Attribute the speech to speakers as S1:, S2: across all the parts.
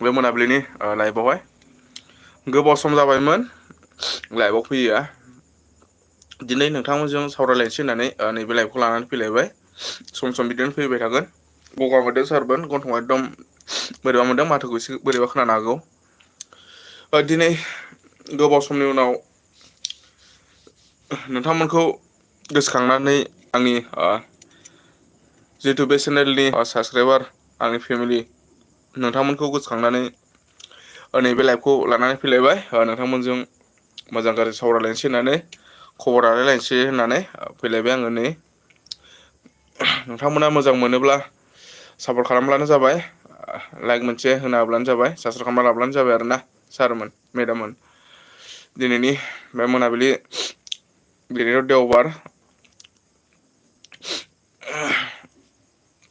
S1: बे मोनाबिलिनि लाइभआवहाय गोबाव सम जाबायमोन लाइभआव फैया दिनै नोंथांमोनजों सावरायलायनोसै होननानै नैबे लाइभखौ लानानै फैलायबाय सम बिदिनो फैबाय थागोन गगा मोनदों सारमोन गन्थंआ एकदम बोरैबा मोनदों माथोखौ एसे बोरैबा खोनानो हागौ दिनै गोबाव समनि उनाव नोंथांमोनखौ गोसोखांनानै आंनि जितु बे चेनेलनि साबसक्राइबार आंनि फेमिलि नोंथांमोनखौ गोसोखांनानै नैबे लाइभखौ लानानै फैलायबाय नोंथांमोनजों मोजां गाज्रि सावरायलायनोसै होननानै खबर लालायलायनोसै होननानै फैलायबाय आङो नै नोंथांमोना मोजां मोनोब्ला सापर्ट खालामब्लानो जाबाय लाइक मोनसे होना होब्लानो जाबाय साबसक्राइब खालामना लाब्लानो जाबाय आरोना सारमोन मेदाममोन दिनैनि बे मोनाबिलि दिनैथ' देवबार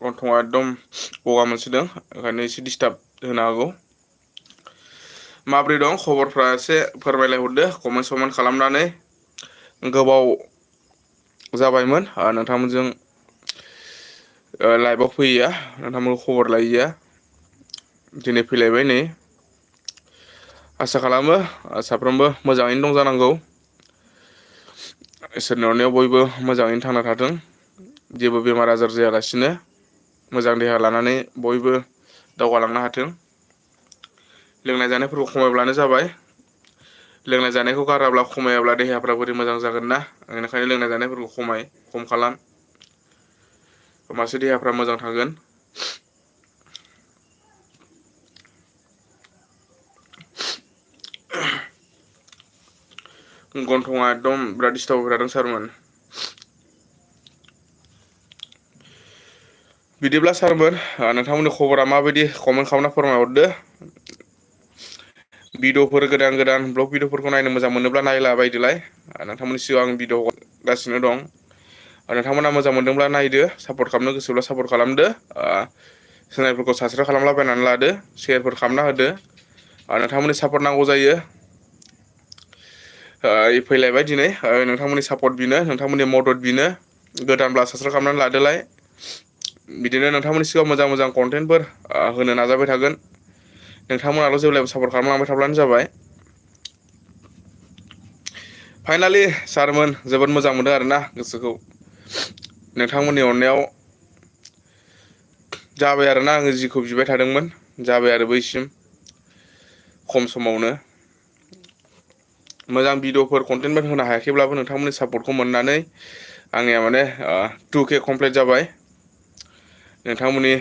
S1: गन्थंआ एकदम गगा मोनसोदों ओंखायनो एसे डिस्टार्ब होनो हागौ माब्रै दं खबरफ्रा एसे फोरमायलायहरदो कमेन्ट खालामनानै गोबाव जाबायमोन नोंथांमोनजों लाइभआव फैया नोंथांमोनखौ खबर लायैया दिनै फैलायबाय नै आसा खालामो साफ्रोमबो मोजाङैनो दं जानांगौ इसोरनि अननायाव बयबो मोजाङैनो थांना थाथों जेबो बेमार आजार जायालासिनो मोजां देहा लानानै बयबो दावगालांनो हाथों लोंनाय जानायफोरखौ खमायब्लानो जाबाय लोंनाय जानायखौ गाराब्ला खमायाब्ला देहाफ्रा बोरै मोजां जागोन ना बेनिखायनो लोंनाय जानायफोरखौ खम खालाम होमबासो देहाफ्रा मोजां थागोन गन्थंआ एकदम बिराद डिस्टार्ब होबाय थादों सारमोन बिदिब्ला सारमोन नोंथांमोननि खबरा माबायदि कमेन्ट खालामना फोरमायहरदो भिडिअफोर गोदान ब्लग भिडिअफोरखौ नायनो मोजां मोनोब्ला नायला बायदोलाय नोंथांमोननि सिगाङाव आं भिडिअ हरगासिनो दं नोंथांमोना मोजां मोनदोंब्ला नायदो सापर्ट खालामनो गोसोब्ला सापर्ट खालामदो चेनेलफोरखौ साबसक्राइब खालामलाबायनानै लादो शेयारफोर खालामना होदो नोंथांमोननि सापर्ट नांगौ जायो फैलायबाय दिनै नोंथांमोननि सापर्ट बिनो नोंथांमोननि मदद बिनो गोदानब्ला साबसक्राइब खालामनानै लादोलाय बिदिनो नोंथांमोननि सिगाङाव मोजां कन्टेन्टफोर होनो नाजाबाय थागोन नोंथांमोनाल' जेब्लायबो सापर्ट खालामलांबाय थाब्लानो जाबाय फाइनालि सारमोन जोबोद मोजां मोनदों आरोना गोसोखौ नोंथांमोननि अननायाव जाबाय आरोना आङो जिखौ बिबाय थादोंमोन जाबाय आरो बैसिम खम समावनो मोजां भिडिअफोर कन्टेन्टफोर होनो हायाखैब्लाबो नोंथांमोननि सापर्टखौ मोननानै आंनिया माने 2K कमप्लिट जाबाय नोंथांमोननि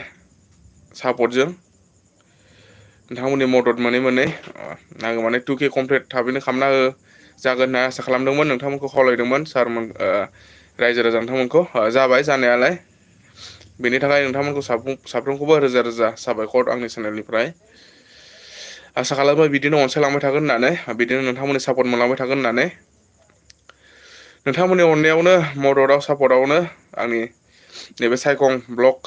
S1: सापर्टजों नोंथांमोननि मदद मोनै आङो माने 2K कमप्लिट थाबैनो खालामना जागोन होनना आसा खालामदोंमोन नोंथांमोनखौ खावलायदोंमोन सारमोन रायजो राजा नोंथांमोनखौ जाबाय जानायालाय बेनि थाखाय नोंथांमोनखौ साफ्रोमखौबो रोजा रोजा साबायखर आंनि चेनेलनिफ्राय आसा खालामो बिदिनो अनसायलांबाय थागोन होननानै बिदिनो नोंथांमोननि सापर्ट मोनलांबाय थागोन होननानै नोंथांमोननि अननायावनो मददआव सापर्टआवनो आंनि नैबे साइखं ब्लग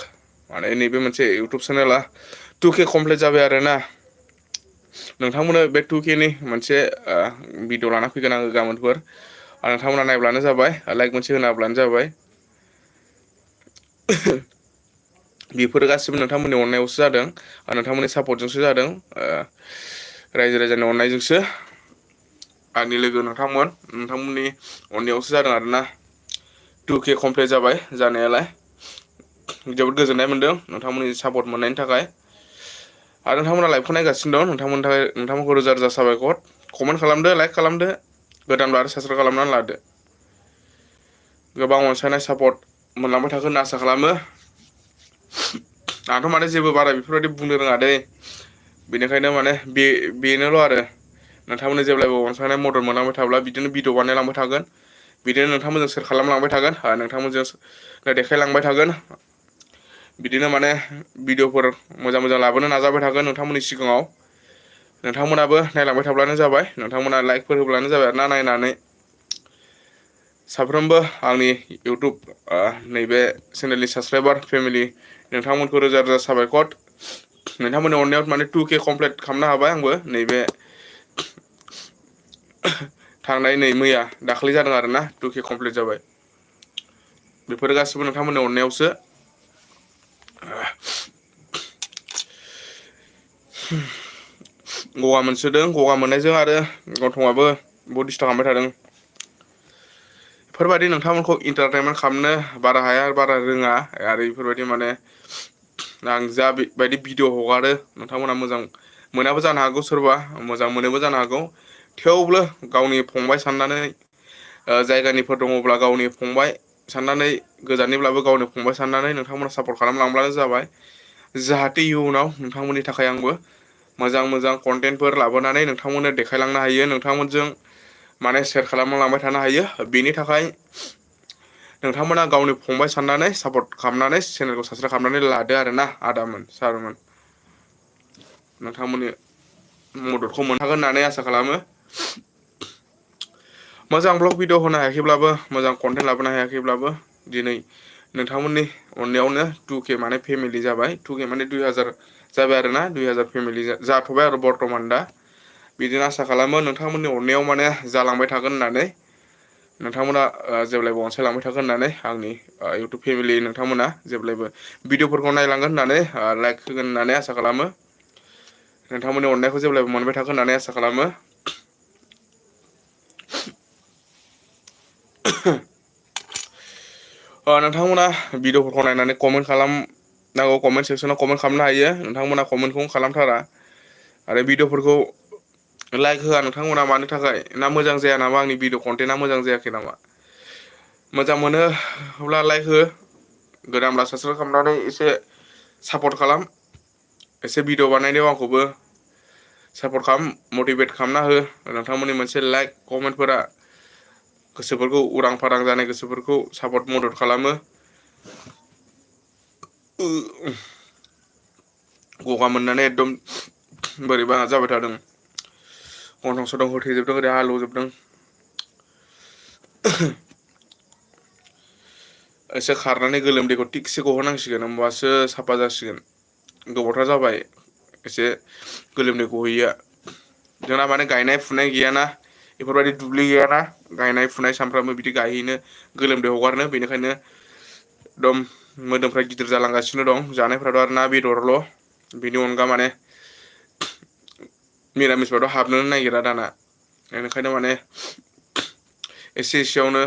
S1: माने नैबे मोनसे इउटुब चेनेला 2K कमप्लिट जाबाय आरोना नोंथांमोननो बे 2Kनि मोनसे भिडिअ लाना फैगोन आङो गाबोनफोर नोंथांमोना नायब्लानो जाबाय लाइक मोनसे होना होब्लानो जाबाय बेफोरो गासिबो नोंथांमोननि अननायावसो जादों नोंथांमोननि सापर्टजोंसो जादों रायजो राजानि अननायजोंसो आंनि लोगो नोंथांमोननि अननायावसो जादों आरोना 2K कमप्लिट जाबाय जानायालाय जोबोद गोजोननाय मोनदों नोंथांमोननि सापर्ट मोननायनि थाखाय आरो नोंथांमोना लाइभखौ नायगासिनो दं नोंथांमोनखौ रोजा रोजा साबायखर कमेन्ट खालामदो लाइक खालामदो गोदानब्ला आरो साबसक्राइब खालामनानै लादो गोबां अनसायनाय सापर्ट मोनलांबाय थागोन होनना आसा खालामो आंथ' माने जेबो बारा बेफोरबायदि बुंनो रोङा दै बेनिखायनो माने बेनोल' आरो नोंथांमोननि जेब्लायबो अनसायनाय मदद मोनलांबाय थाब्ला बिदिनो भिडिअ बानायलांबाय थागोन बिदिनो नोंथांमोनजों सेयार खालामलांबाय थागोन नोंथांमोनजों देखायलांबाय थागोन बिदिनो माने भिडिअफोर मोजां लाबोनो नाजाबाय थागोन नोंथांमोननि सिगाङाव नोंथांमोनाबो नायलांबाय थाब्लानो जाबाय नोंथांमोना लाइकफोर होब्लानो जाबाय आरोना नायनानै साफ्रोमबो आंनि इउटुब नैबे चेनेलनि साबसक्राइबार फेमिलि नोंथांमोनखौ रोजा रोजा साबायखर नोंथांमोननि अननायाव माने 2K कमप्लिट खालामनो हाबाय आंबो नैबे थांनाय मैया दाखालि जादों आरोना 2K कमप्लिट जाबाय बेफोर गासिबो नोंथांमोननि अननायावसो गगा मोनसोदों, गगा मोननायजों आरो गन्थंआबो बहुद डिस्टार्ब खालामबाय थादों। बेफोरबायदि नोंथांमोनखौ इन्टारटेनमेन्ट खालामनो बारा हाया बारा रोङा आरो बेफोरबायदि माने आं जा बायदि भिडिअ हगारो नोंथांमोना मोजां मोनाबो जानो हागौ, सोरबा मोजां मोनोबो जानो हागौ। थेवबो गावनि फंबाय साननानै जायगानिफोर दङब्ला गावनि फंबाय साननानै, गोजाननिब्लाबो गावनि फंबाय साननानै नोंथांमोना सापर्ट खालामलांब्लानो जाबाय। जाहाथे इयुनाव नोंथांमोननि थाखाय आंबो मोजां मोजां कन्टेन्टफोर लाबोनानै नोंथांमोननो देखायलांनो हायो, नोंथांमोनजों माने सेयार खालामलांबाय थानो हायो। बेनि थाखाय नोंथांमोना गावनि फंबाय साननानै सापर्ट खालामनानै चेनेलखौ साबसक्राइब खालामनानै लादो आरोना आदामोन, सारमोन। नोंथांमोननि मददखौ मोनहागोन होननानै आसा खालामो। मोजां ब्लग भिडिअ होनो हायाखैब्लाबो, मोजां कन्टेन्ट लाबोनो हायाखैब्लाबो, दिनै नोंथांमोननि अननायावनो 2K माने फेमिलि जाबाय। 2K माने 2000 जाबाय आरोना, 2000 फेमिलि जाथ'बाय आरो बर्थमान दा। बिदिनो आसा खालामो नोंथांमोननि अननायाव माने जालांबाय थागोन होननानै। नोंथांमोना जेब्लायबो अनसायलांबाय थागोन होननानै, आंनि इउटुब फेमिलि नोंथांमोना जेब्लायबो भिडिअफोरखौ नायलांगोन होननानै, लाइक होगोन होननानै आसा खालामो। नोंथांमोननि अननायखौ जेब्लायबो मोनबाय थागोन होननानै आसा खालामो। नोंथांमोना भिडिअफोरखौ नायनानै कमेन्ट खालामनांगौ, कमेन्ट सेक्सनाव कमेन्ट खालामनो हायो। नोंथांमोना कमेन्टखौ खालामथारा आरो भिडिअफोरखौ लाइक होआ नोंथांमोना मानो थाखाय? ना मोजां जाया नामा आंनि भिडिअ कन्टेन्टआ मोजां जायाखै नामा? मोजां मोनो अब्ला लाइक हो, गोदानब्ला साबसक्राइब खालामनानै एसे सापर्ट खालाम। एसे भिडिअ बानायनायाव आंखौबो सापर्ट खालाम, मटिभेट खालामना हो। नोंथांमोननि मोनसे लाइक कमेन्टफोरा गोसोफोरखौ उरां फारां जानाय गोसोफोरखौ सापर्ट मदद खालामो। गगा मोननानै एकदम बोरैबा जाबाय थादों, गन्थं सन्थं होथेजोबदों, ओरै हालौजोबदों। एसे खारनानै गोलोमदैखौ थिगसे गहोनांसिगोन, होमबासो साफा जासिगोन। गोबावथार जाबाय एसे गोलोमदै गहैयिया। जोंना माने गायनाय फुनाय गैयाना, बेफोरबायदि दुब्लि गैयाना गायनाय फुनाय सानफ्रामबो बिदि गायहैनो, गोलोमदै हगारनो। बेनिखायनो एकदम मोदोमफ्रा गिदिर जालांगासिनो दं। जानायफ्राथ' आरो ना बेदरल', बेनि अनगा माने मिरामिसफ्राथ' हाबनोनो नागिरा दाना। बेनिखायनो माने एसे एसेयावनो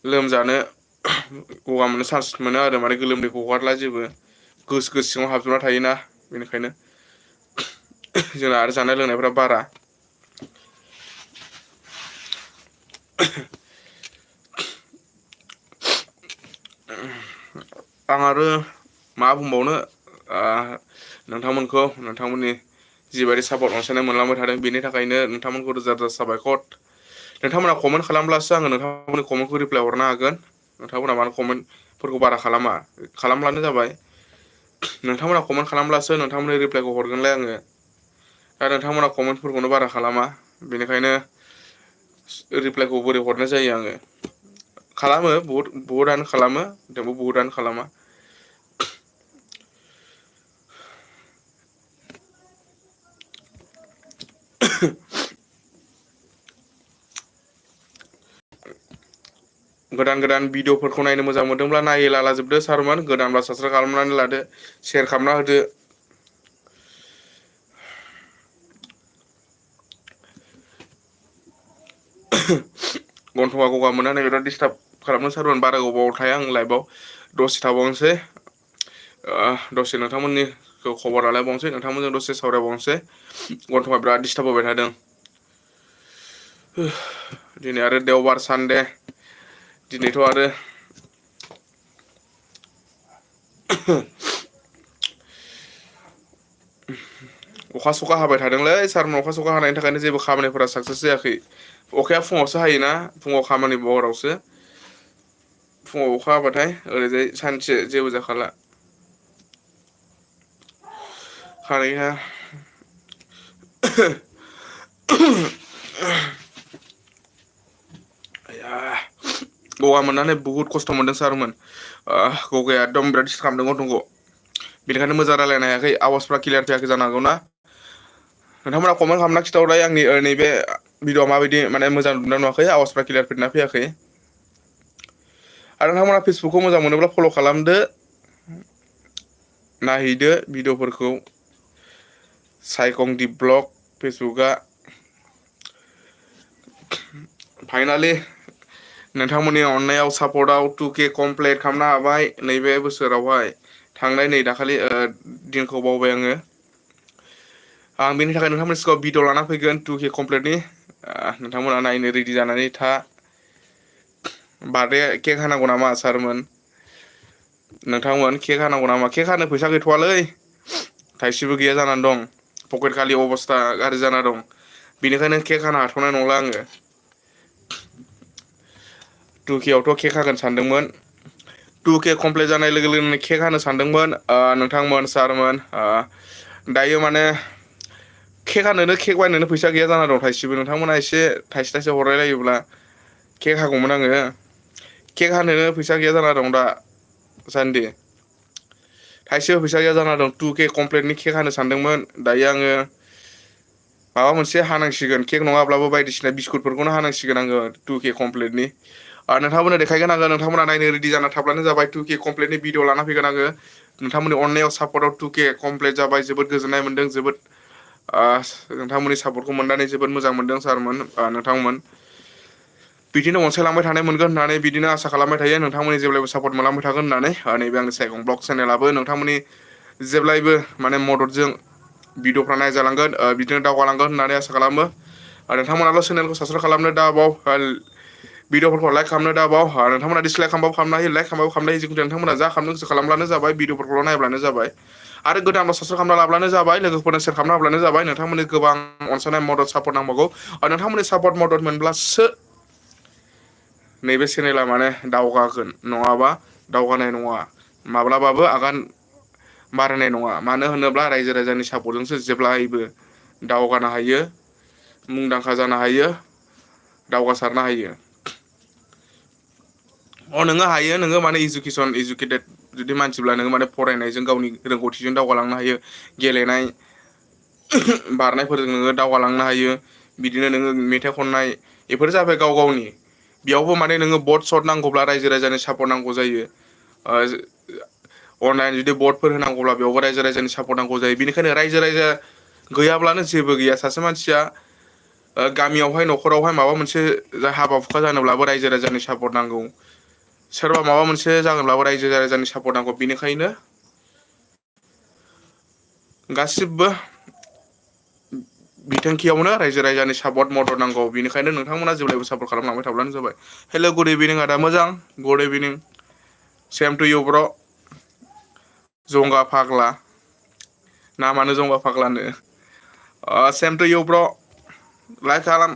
S1: लोमजानो, गगा मोननो चान्स मोनो आरो माने गोलोमदैखौ हगारला जेबो, गोस गोस सिङाव हाबजोबना थायोना। बेनिखायनो जोंना आरो जानाय लोंनायफ्रा बारा। आं आरो मा बुंबावनो, नोंथांमोनखौ नोंथांमोननि जिबायदि सापर्ट अनसायनाय मोनलांबाय थादों, बेनि थाखायनो नोंथांमोनखौ रोजा रोजा साबायखर। नोंथांमोना कमेन्ट खालामब्लासो आङो नोंथांमोननि कमेन्टखौ रिप्लाय हरनो हागोन। नोंथांमोना मानो कमेन्टफोरखौ बारा खालामा? खालामब्लानो जाबाय। नोंथांमोना कमेन्ट खालामब्लासो नोंथांमोननि रिप्लाइखौ हरगोनलाय आङो। दा नोंथांमोना कमेन्टफोरखौनो बारा खालामा, बेनिखायनो रिप्लाइखौ बोरै हरनाय जायो आङो। खालामो बहुतआनो खालामो, थेवबो बहुतआनो खालामा। गोदान गोदान भिडिअफोरखौ नायनो मोजां मोनदोंब्ला नायै लालाजोबदो सारमोन। गोदानब्ला साबसक्राइब खालामनानै लादो, शेयार खालामना होदो। गन्थंआ गगा मोननानै बिराद डिस्टार्ब खालामनो सारमोन। बारा गोबाव थाया आं लाइभआव, दसे थाबावनोसै। दसे नोंथांमोननिखौ खबर लालायबावनोसै, नोंथांमोनजों दसे सावरायबावनोसै। गन्थंआ बिराद डिस्टार्ब होबाय थादों। दिनै आरो देवबार सानदे, दिनैथ' आरो अखा सखा हाबाय थादोंलै सारमोन। अखा सखा हानायनि थाखायनो जेबो खामानिफोरा साक्सेस जायाखै। अखाया फुङावसो हायोना, फुङाव खामानि हरावसो। फुङाव अखा हाबाथाय ओरैजाय सानसे जेबो जाखाला। खारैया गगा मोननानै बुहुद खस्थ' मोनदों सारमोन। गगाया एकदम बिराद डिस्टार्ब खालामदों गन्थंखौ। बेनिखायनो मोजां रायलायनो हायाखै, आवाजफ्रा क्लियार फैयाखै जानो हागौ ना। नोंथांमोना कमेन्ट खालामना खिथाहरलाय आंनि नैबे भिडिअआ माबायदि, माने मोजां नुदोंना नुवाखै, आवाजफ्रा क्लियार फैदोंना फैयाखै। आरो नोंथांमोना फेसबुकखौ मोजां मोनोब्ला फल' खालामदो, नायहैदो भिडिअफोरखौ। साइखं दि ब्लग फेसबुकआ फाइनालि नोंथांमोननि अननायाव सापर्टआव 2K कमप्लिट खालामनो हाबाय नैबे बोसोरावहाय थांनाय नै दाखालि दिनखौ बावबाय आङो आं बेनि थाखाय नोंथांमोननि सिगाङाव भिडिअ लाना फैगोन 2K कमप्लिटनि नोंथांमोना नायनो रेडि जानानै था बार्थडे केक हानांगौ नामा सारमोन नोंथांमोन केक हानांगौ नामा केक हानो फैसा गैथ'वालै थाइसेबो गैया जानानै दं पकेट खालि अबस्था गाज्रि जाना दं बेनिखायनो केक हानो हाथ'नाय नंला आङो 2K आवथ' केक हागोन सानदोंमोन 2K कमप्लिट जानाय लोगो लोगोनो केक हानो सानदोंमोन नोंथांमोन सारमोन दायो माने केक हानोनो केक बायनोनो फैसा गैया जाना दं थाइसेबो नोंथांमोना एसे थाइसे थाइसे हरलायलायोब्ला केक हागौमोन आङो केक हानोनो फैसा गैया जाना दं दा सान्दि थाइसेबो फैसा गैया जाना दं 2K कमप्लिटनि केक हानो सानदोंमोन दायो आङो माबा मोनसे हानांसिगोन केक नङाब्लाबो बायदिसिना बिस्कुटफोरखौनो हानांसिगोन आङो 2K कमप्लिटनि नोंथांमोननो देखायगोन आङो नोंथांमोना नायनो रेडि जाना थाब्लानो जाबाय 2K कमप्लिटनि भिडिअ लाना फैगोन आङो नोंथांमोननि अननायाव सापर्टआव 2K कमप्लिट जाबाय जोबोद गोजोननाय मोनदों जोबोद नोंथांमोननि सापर्टखौ मोननानै जोबोद मोजां मोनदों सारमोन नोंथांमोन बिदिनो अनसायलांबाय थानाय मोनगोन होननानै बिदिनो आसा खालामबाय थायो नोंथांमोननि जेब्लायबो सापर्ट मोनलांबाय थागोन होननानै नैबे आंनि साइखं ब्लग चेनेलाबो नोंथांमोननि जेब्लायबो माने मददजों भिडिअफ्रा नायजालांगोन बिदिनो दावगालांगोन होननानै आसा खालामो नोंथांमोनाल' चेनेलखौ साबसक्राइब खालामनो दाबाव भिडिअफोरखौ लाइक खालामनो दाबाव नोंथांमोना दिसलाइक खालामबाबो खालामनो हायो लाइक खालामबाबो खालामनो हायो जिखुनु नोंथांमोना जा खालामनो गोसो खालामब्लानो जाबाय भिडिअफोरखौल' नायब्लानो जाबाय आरो गोदानल' साबसक्राइब खालामना लाब्लानो जाबाय लोगोफोरनो सेयार खालामना होब्लानो जाबाय नोंथांमोननि गोबां अनसायनाय मदद सापर्ट नांबावगौ नोंथांमोननि सापर्ट मदद मोनब्लासो नैबे चेनेला माने दावगागोन नङाबा दावगानाय नङा माब्लाबाबो आगान बारायनाय नङा मानो होनोब्ला रायजो राजानि सापर्टजोंसो जेब्लायबो दावगानो हायो मुंदांखा जानो हायो दावगासारनो हायो नोङो हायो नोङो माने इडुकेटेड जुदि मानसिब्ला नोङो माने फरायनायजों गावनि रोंगौथिजों दावगालांनो हायो गेलेनाय बारनायफोरजों नोङो दावगालांनो हायो बिदिनो नोङो मेथाइ खननाय बेफोर जाबाय गाव गावनि बेयावबो माने नोङो भट सर्ट नांगौब्ला रायजो राजानि सापर्ट नांगौ जायो अनलाइन जुदि भटफोर होनांगौब्ला बेयावबो रायजो राजानि सापर्ट नांगौ जायो बेनिखायनो रायजो राजा गैयाब्लानो जेबो गैया सासे मानसिया गामियावहाय न'खरावहाय माबा मोनसे हाबा हुखा जानोब्लाबो रायजो राजानि सापर्ट नांगौ सोरबा माबा मोनसे जागोनब्लाबो रायजो राजानि सापर्ट नांगौ बेनिखायनो गासिबो बिथांखियावनो रायजो राजानि सापर्ट मदद नांगौ बेनिखायनो नोंथांमोना जेब्लायबो सापर्ट खालामलांबाय थाब्लानो जाबाय हेल' गुड इभिनिं आदा मोजां good evening same to you ब्र' जंगा फाग्ला नामानो जंगा फाग्लानो सेम टु इउ ब्र' लाइक खालाम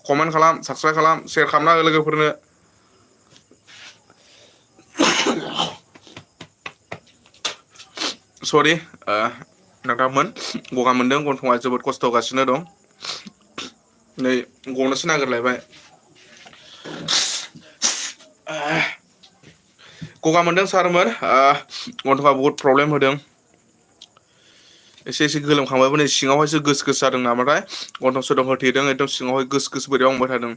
S1: कमेन्ट खालाम साबसक्राइब खालाम सेयार खालामना हो लोगोफोरनो सरि नोंथांमोन गगा मोनदों गन्थंआ जोबोद खस्थ' होगासिनो दं नै गनोसो नागिरलायबाय गगा मोनदों सारमोन गन्थंआ बहुद प्रब्लेम होदों एसे एसे गोलोमखांबायबो नै सिङावहायसो गोस गोस जादों नामाथाय गन्थं सन्थं होथेदों एकदम सिङावहाय गोस गोस बोरैबा मोनबाय थादों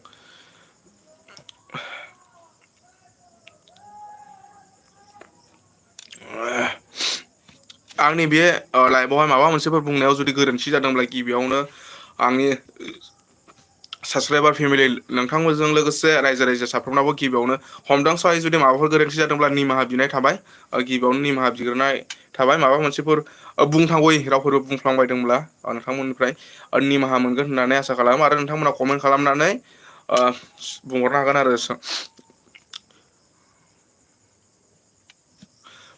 S1: आंनि बे लाइफआवहाय माबा मोनसेफोर बुंनायाव जुदि गोरोन्थि जादोंब्ला गिबियावनो आंनि साबसक्राइबार फेमिलि नोंथांमोनजों लोगोसे रायजो राजा साफ्रोमनावबो गिबियावनो हमदांसायै जुदि माबाफोर गोरोन्थि जादोंब्ला निमाहा बिनाय थाबाय गिबियावनो निमाहा बिग्रोनाय थाबाय माबा मोनसेफोर बुंथावै रावफोरबो बुंफ्लांबायदोंब्ला नोंथांमोननिफ्राय निमाहा मोनगोन होननानै आसा खालामो आरो नोंथांमोना कमेन्ट खालामनानै बुंहरनो हागोन आरो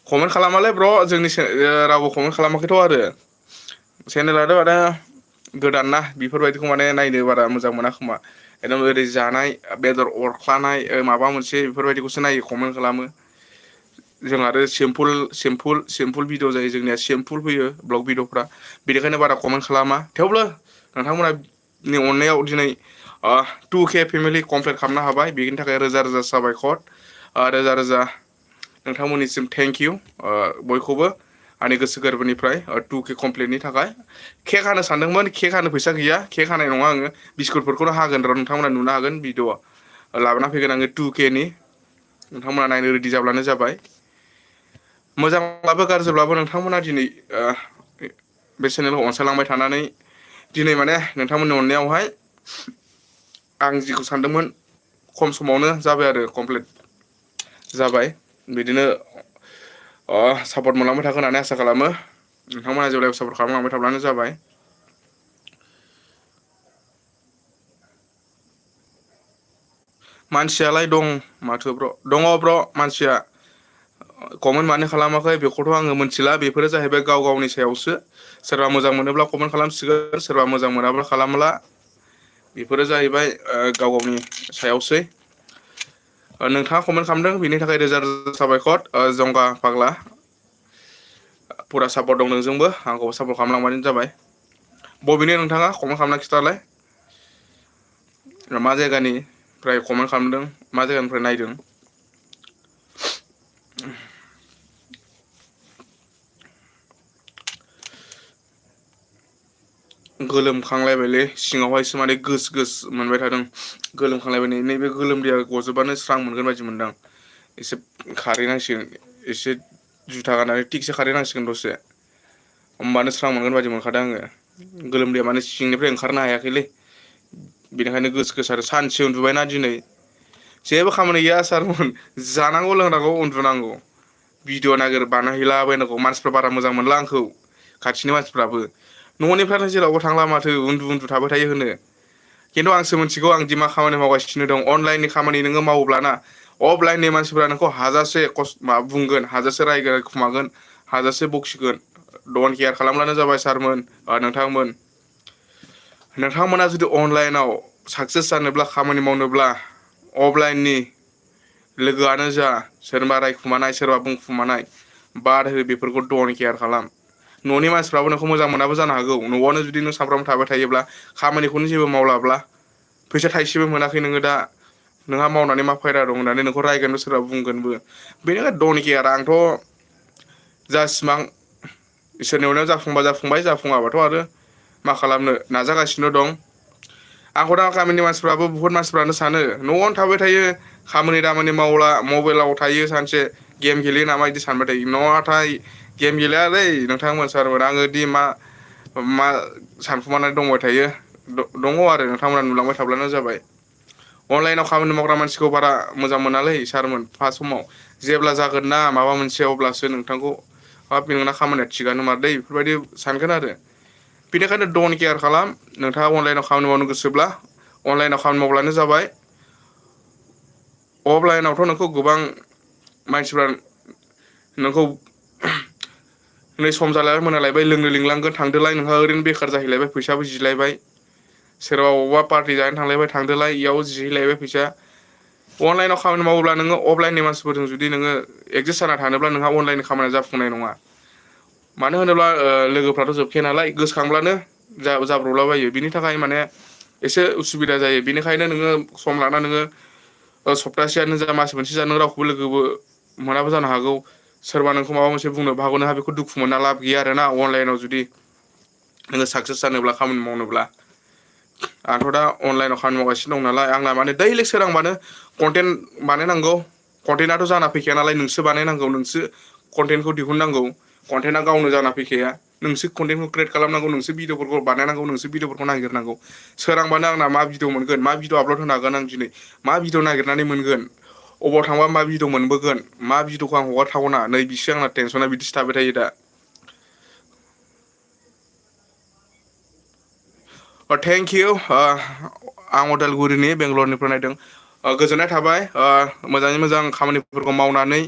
S1: कमेन्ट खालामालै ब्र' जोंनि रावबो कमेन्ट खालामाखैथ' आरो चेनेलाथ' आदा गोदान ना बेफोरबायदिखौ माने नायनो बारा मोजां मोना खोमा एकदम ओरै जानाय बेदर अरख्लानाय माबा मोनसे बेफोरबायदिखौसो नायो कमेन्ट खालामो जों आरो सिम्पोल भिडिअ जायो जोंनिया सिम्पोल फैयो ब्लग भिडिअफ्रा बेनिखायनो बारा कमेन्ट खालामा थेवबो नोंथांमोनानि अननायाव दिनै 2K फेमिलि कमप्लिट खालामनो हाबाय बेनि थाखाय रोजा रोजा साबायखर रोजा रोजा नोंथांमोननिसिम थेंक इउ बयखौबो आंनि गोसो गोरबोनिफ्राय 2K कमप्लिटनि थाखाय केक हानो सानदोंमोन केक हानो फैसा गैया केक हानाय नङा आङो बिस्कुटफोरखौनो हागोन र' नोंथांमोना नुनो हागोन भिडिअ लाबोना फैगोन आङो 2Kनि नोंथांमोना नायनो रेडि जाब्लानो जाबाय मोजांब्लाबो गाज्रिब्लाबो नोंथांमोना दिनै बे चेनेलखौ अनसायलांबाय थानानै दिनै माने नोंथांमोननि अननायावहाय आं जिखौ सानदोंमोन खम समावनो जाबाय आरो कमप्लिट जाबाय। बिदिनो सापर्ट मोनलांबाय थागोन होननानै आसा खालामो। नोंथांमोना जेब्लायबो सापर्ट खालामलांबाय थाब्लानो जाबाय। मानसियालाय दं माथो दङ मानसिया कमेन्ट मानो खालामाखै बेखौथ' आङो मिथिला। बेफोरो जाहैबाय गाव गावनि सायावसो। सोरबा मोजां मोनोब्ला कमेन्ट खालामसिगोन, सोरबा मोजां मोनाब्ला खालामला। बेफोरो जाहैबाय गाव गावनि सायावसै। नोंथाङा कमेन्ट खालामदों बेनि थाखाय रोजा रोजा साबायखर जंगा फाग्ला। फुरा सापर्ट दं नोंजोंबो, आंखौबो सापर्ट खालामलांबानो जाबाय। बबेनि नोंथाङा कमेन्ट खालामना खिथालाय। मा जायगानिफ्राय कमेन्ट खालामदों, मा जायगानिफ्राय नायदों। गोलोमखांलायबायलै सिङावहायसो माने गोस गोस मोनबाय थादों। गोलोमखांलायबाय नैबे गोलोमदैया गजोबबानो स्रां मोनगोन बायदि मोनदां। एसे खारहैनांसिगोन, एसे जुथा गाननानै थिगसे खारहैनांसिगोन दसे। होमबानो स्रां मोनगोन बायदि मोनखादों आङो। गोलोमदैया माने सिंनिफ्राय ओंखारनो हायाखैलै। बेनिखायनो गोस गोस आरो सानसे उन्दुबायना दिनै। जेबो खामानि गैया सारमोन, जानांगौ लोंनांगौ उन्दुनांगौ। भिडिअ' नागिर बानायहैलाबायनांगौ। मानसिफ्रा बारा मोजां मोनला आंखौ, खाथिनि मानसिफ्राबो। न'निफ्रायनो जेरावबो थांला माथो उन्दु उन्दु थाबाय थायो होनो। खिन्थु आंसो मिथिगौ आं दि मा खामानि मावगासिनो दं। अनलाइननि खामानि नोङो मावोब्लाना अफलाइननि मानसिफ्रा नोंखौ हाजासे बुंगोन, हाजासे रायगोन खुमागोन, हाजासे बखिगोन। डन्ट केयार खालामब्लानो जाबाय सारमोन, नोंथांमोन। नोंथांमोना जुदि अनलाइनाव साक्सेस जानोब्ला, खामानि मावनोब्ला, अफलाइननि लोगोआनो जा, सोरबा रायखुमानाय, सोरबा बुंखुमानाय, बाद हो बेफोरखौ डन्ट केयार खालाम। न'नि मानसिफ्राबो नोंखौ मोजां मोनाबो जानो हागौ। न'आवनो जुदि नों सानफ्रामबो थाबाय थायोब्ला, खामानिखौनो जेबो मावलाब्ला, फैसा थाइसेबो मोनाखै नोङो दा, नोंहा मावनानै मा फायदा दं होननानै नोंखौ रायगोनबो सोरबा बुंगोनबो। बेनिखायनो डन्ट केयार। आंथ' जा सिमां इसोरनि अननायाव जाफुंबा जाफुंबाय, जाफुङाबाथ' आरो मा खालामनो नाजागासिनो दं। आंखौ दा गामिनि मानसिफ्राबो बुहुत मानसिफ्रानो सानो न'आवनो थाबाय थायो, खामानि दामानि मावला, मबाइलाव थायो, सानसे गेम गेलेयो नामा बिदि सानबाय थायो। नङाथाय गेम गेलेयालै नोंथांमोन सारमोन। आङो दि मा सानखुमानानै दंबाय थायो, दङ आरो नोंथांमोना नुलांबाय थाब्लानो जाबाय। अनलाइनाव खामानि मावग्रा मानसिखौ बारा मोजां मोनालै सारमोन। फार्स्ट समाव जेब्ला जागोन ना माबा मोनसे, अब्लासो नोंथांखौ हाब नोंना खामानिया थिगानो मारलै बेफोरबायदि सानगोन आरो। बेनिखायनो डन्ट केयार खालाम। नोंथाङा अनलाइनाव खामानि मावनो गोसोब्ला अनलाइनाव खामानि मावब्लानो जाबाय। अफलाइनावथ' नोंखौ गोबां मानसिफ्रा नोंखौ नै सम जालायबाय मोनालायबाय लोंनो लिंलांगोन, थांदोलाय, नोंहा ओरैनो बेखार जाहैलायबाय, फैसाबो जिलायबाय। सोरबा अबावबा पार्टि जानो थांलायबाय, थांदोलाय, इयाव जिहैलायबाय फैसा। अनलाइनाव खामानि मावोब्ला नोङो अफलाइननि मानसिफोरजों जुदि नोङो एडजास्ट जाना थानोब्ला नोंहा अनलाइननि खामानिया जाफुंनाय नङा। मानो होनोब्ला लोगोफ्राथ' जोबखाया नालाय, गोसोखांब्लानो जाब्रबलाबायो। बिनि थाखाय माने एसे उसुबिदा जायो। बेनिखायनो नोङो सम लाना नोङो सप्तासेयानो जा, मास मोनसे जा, नों रावखौबो लोगोबो मोनाबो जानो हागौ। सोरबा नोंखौ माबा मोनसे बुंनोबो हागौ। नोंहा बेखौ दुखु मोनना लाब गैया आरोना। अनलाइनाव जुदि नोङो साक्सेस जानोब्ला, खामानि मावनोब्ला। आंथ' दा अनलाइनाव खामानि मावगासिनो दं नालाय, आंना माने दैलिग सोरांबानो कन्टेन्ट बानायनांगौ। कन्टेन्टआथ' जाना फैखाया नालाय, नोंसो बानायनांगौ, नोंसो कन्टेन्टखौ दिहुननांगौ। कन्टेन्टआ गावनो जाना फैखाया। नोंसो कन्टेन्टखौ क्रियेट खालामनांगौ, नोंसो भिडिअफोरखौ बानायनांगौ, नोंसो भिडिअफोरखौ नागिरनांगौ। सोरांबानो आंना मा भिडिअ मोनगोन, मा भिडिअ आपलड होनो हागोन आं दिनै, मा भिडिअ नागिरनानै मोनगोन, अबाव थांबा मा भिडिअ मोनबोगोन, मा भिडिअखौ आं हगारथावना, नै बिसो आंना टेनसना बिदिसो थाबाय थायो दा। Thank you. आं अदालगुरिनि बेंगलरनिफ्राय नायदों। गोजोननाय थाबाय। मोजाङै मोजां खामानिफोरखौ मावनानै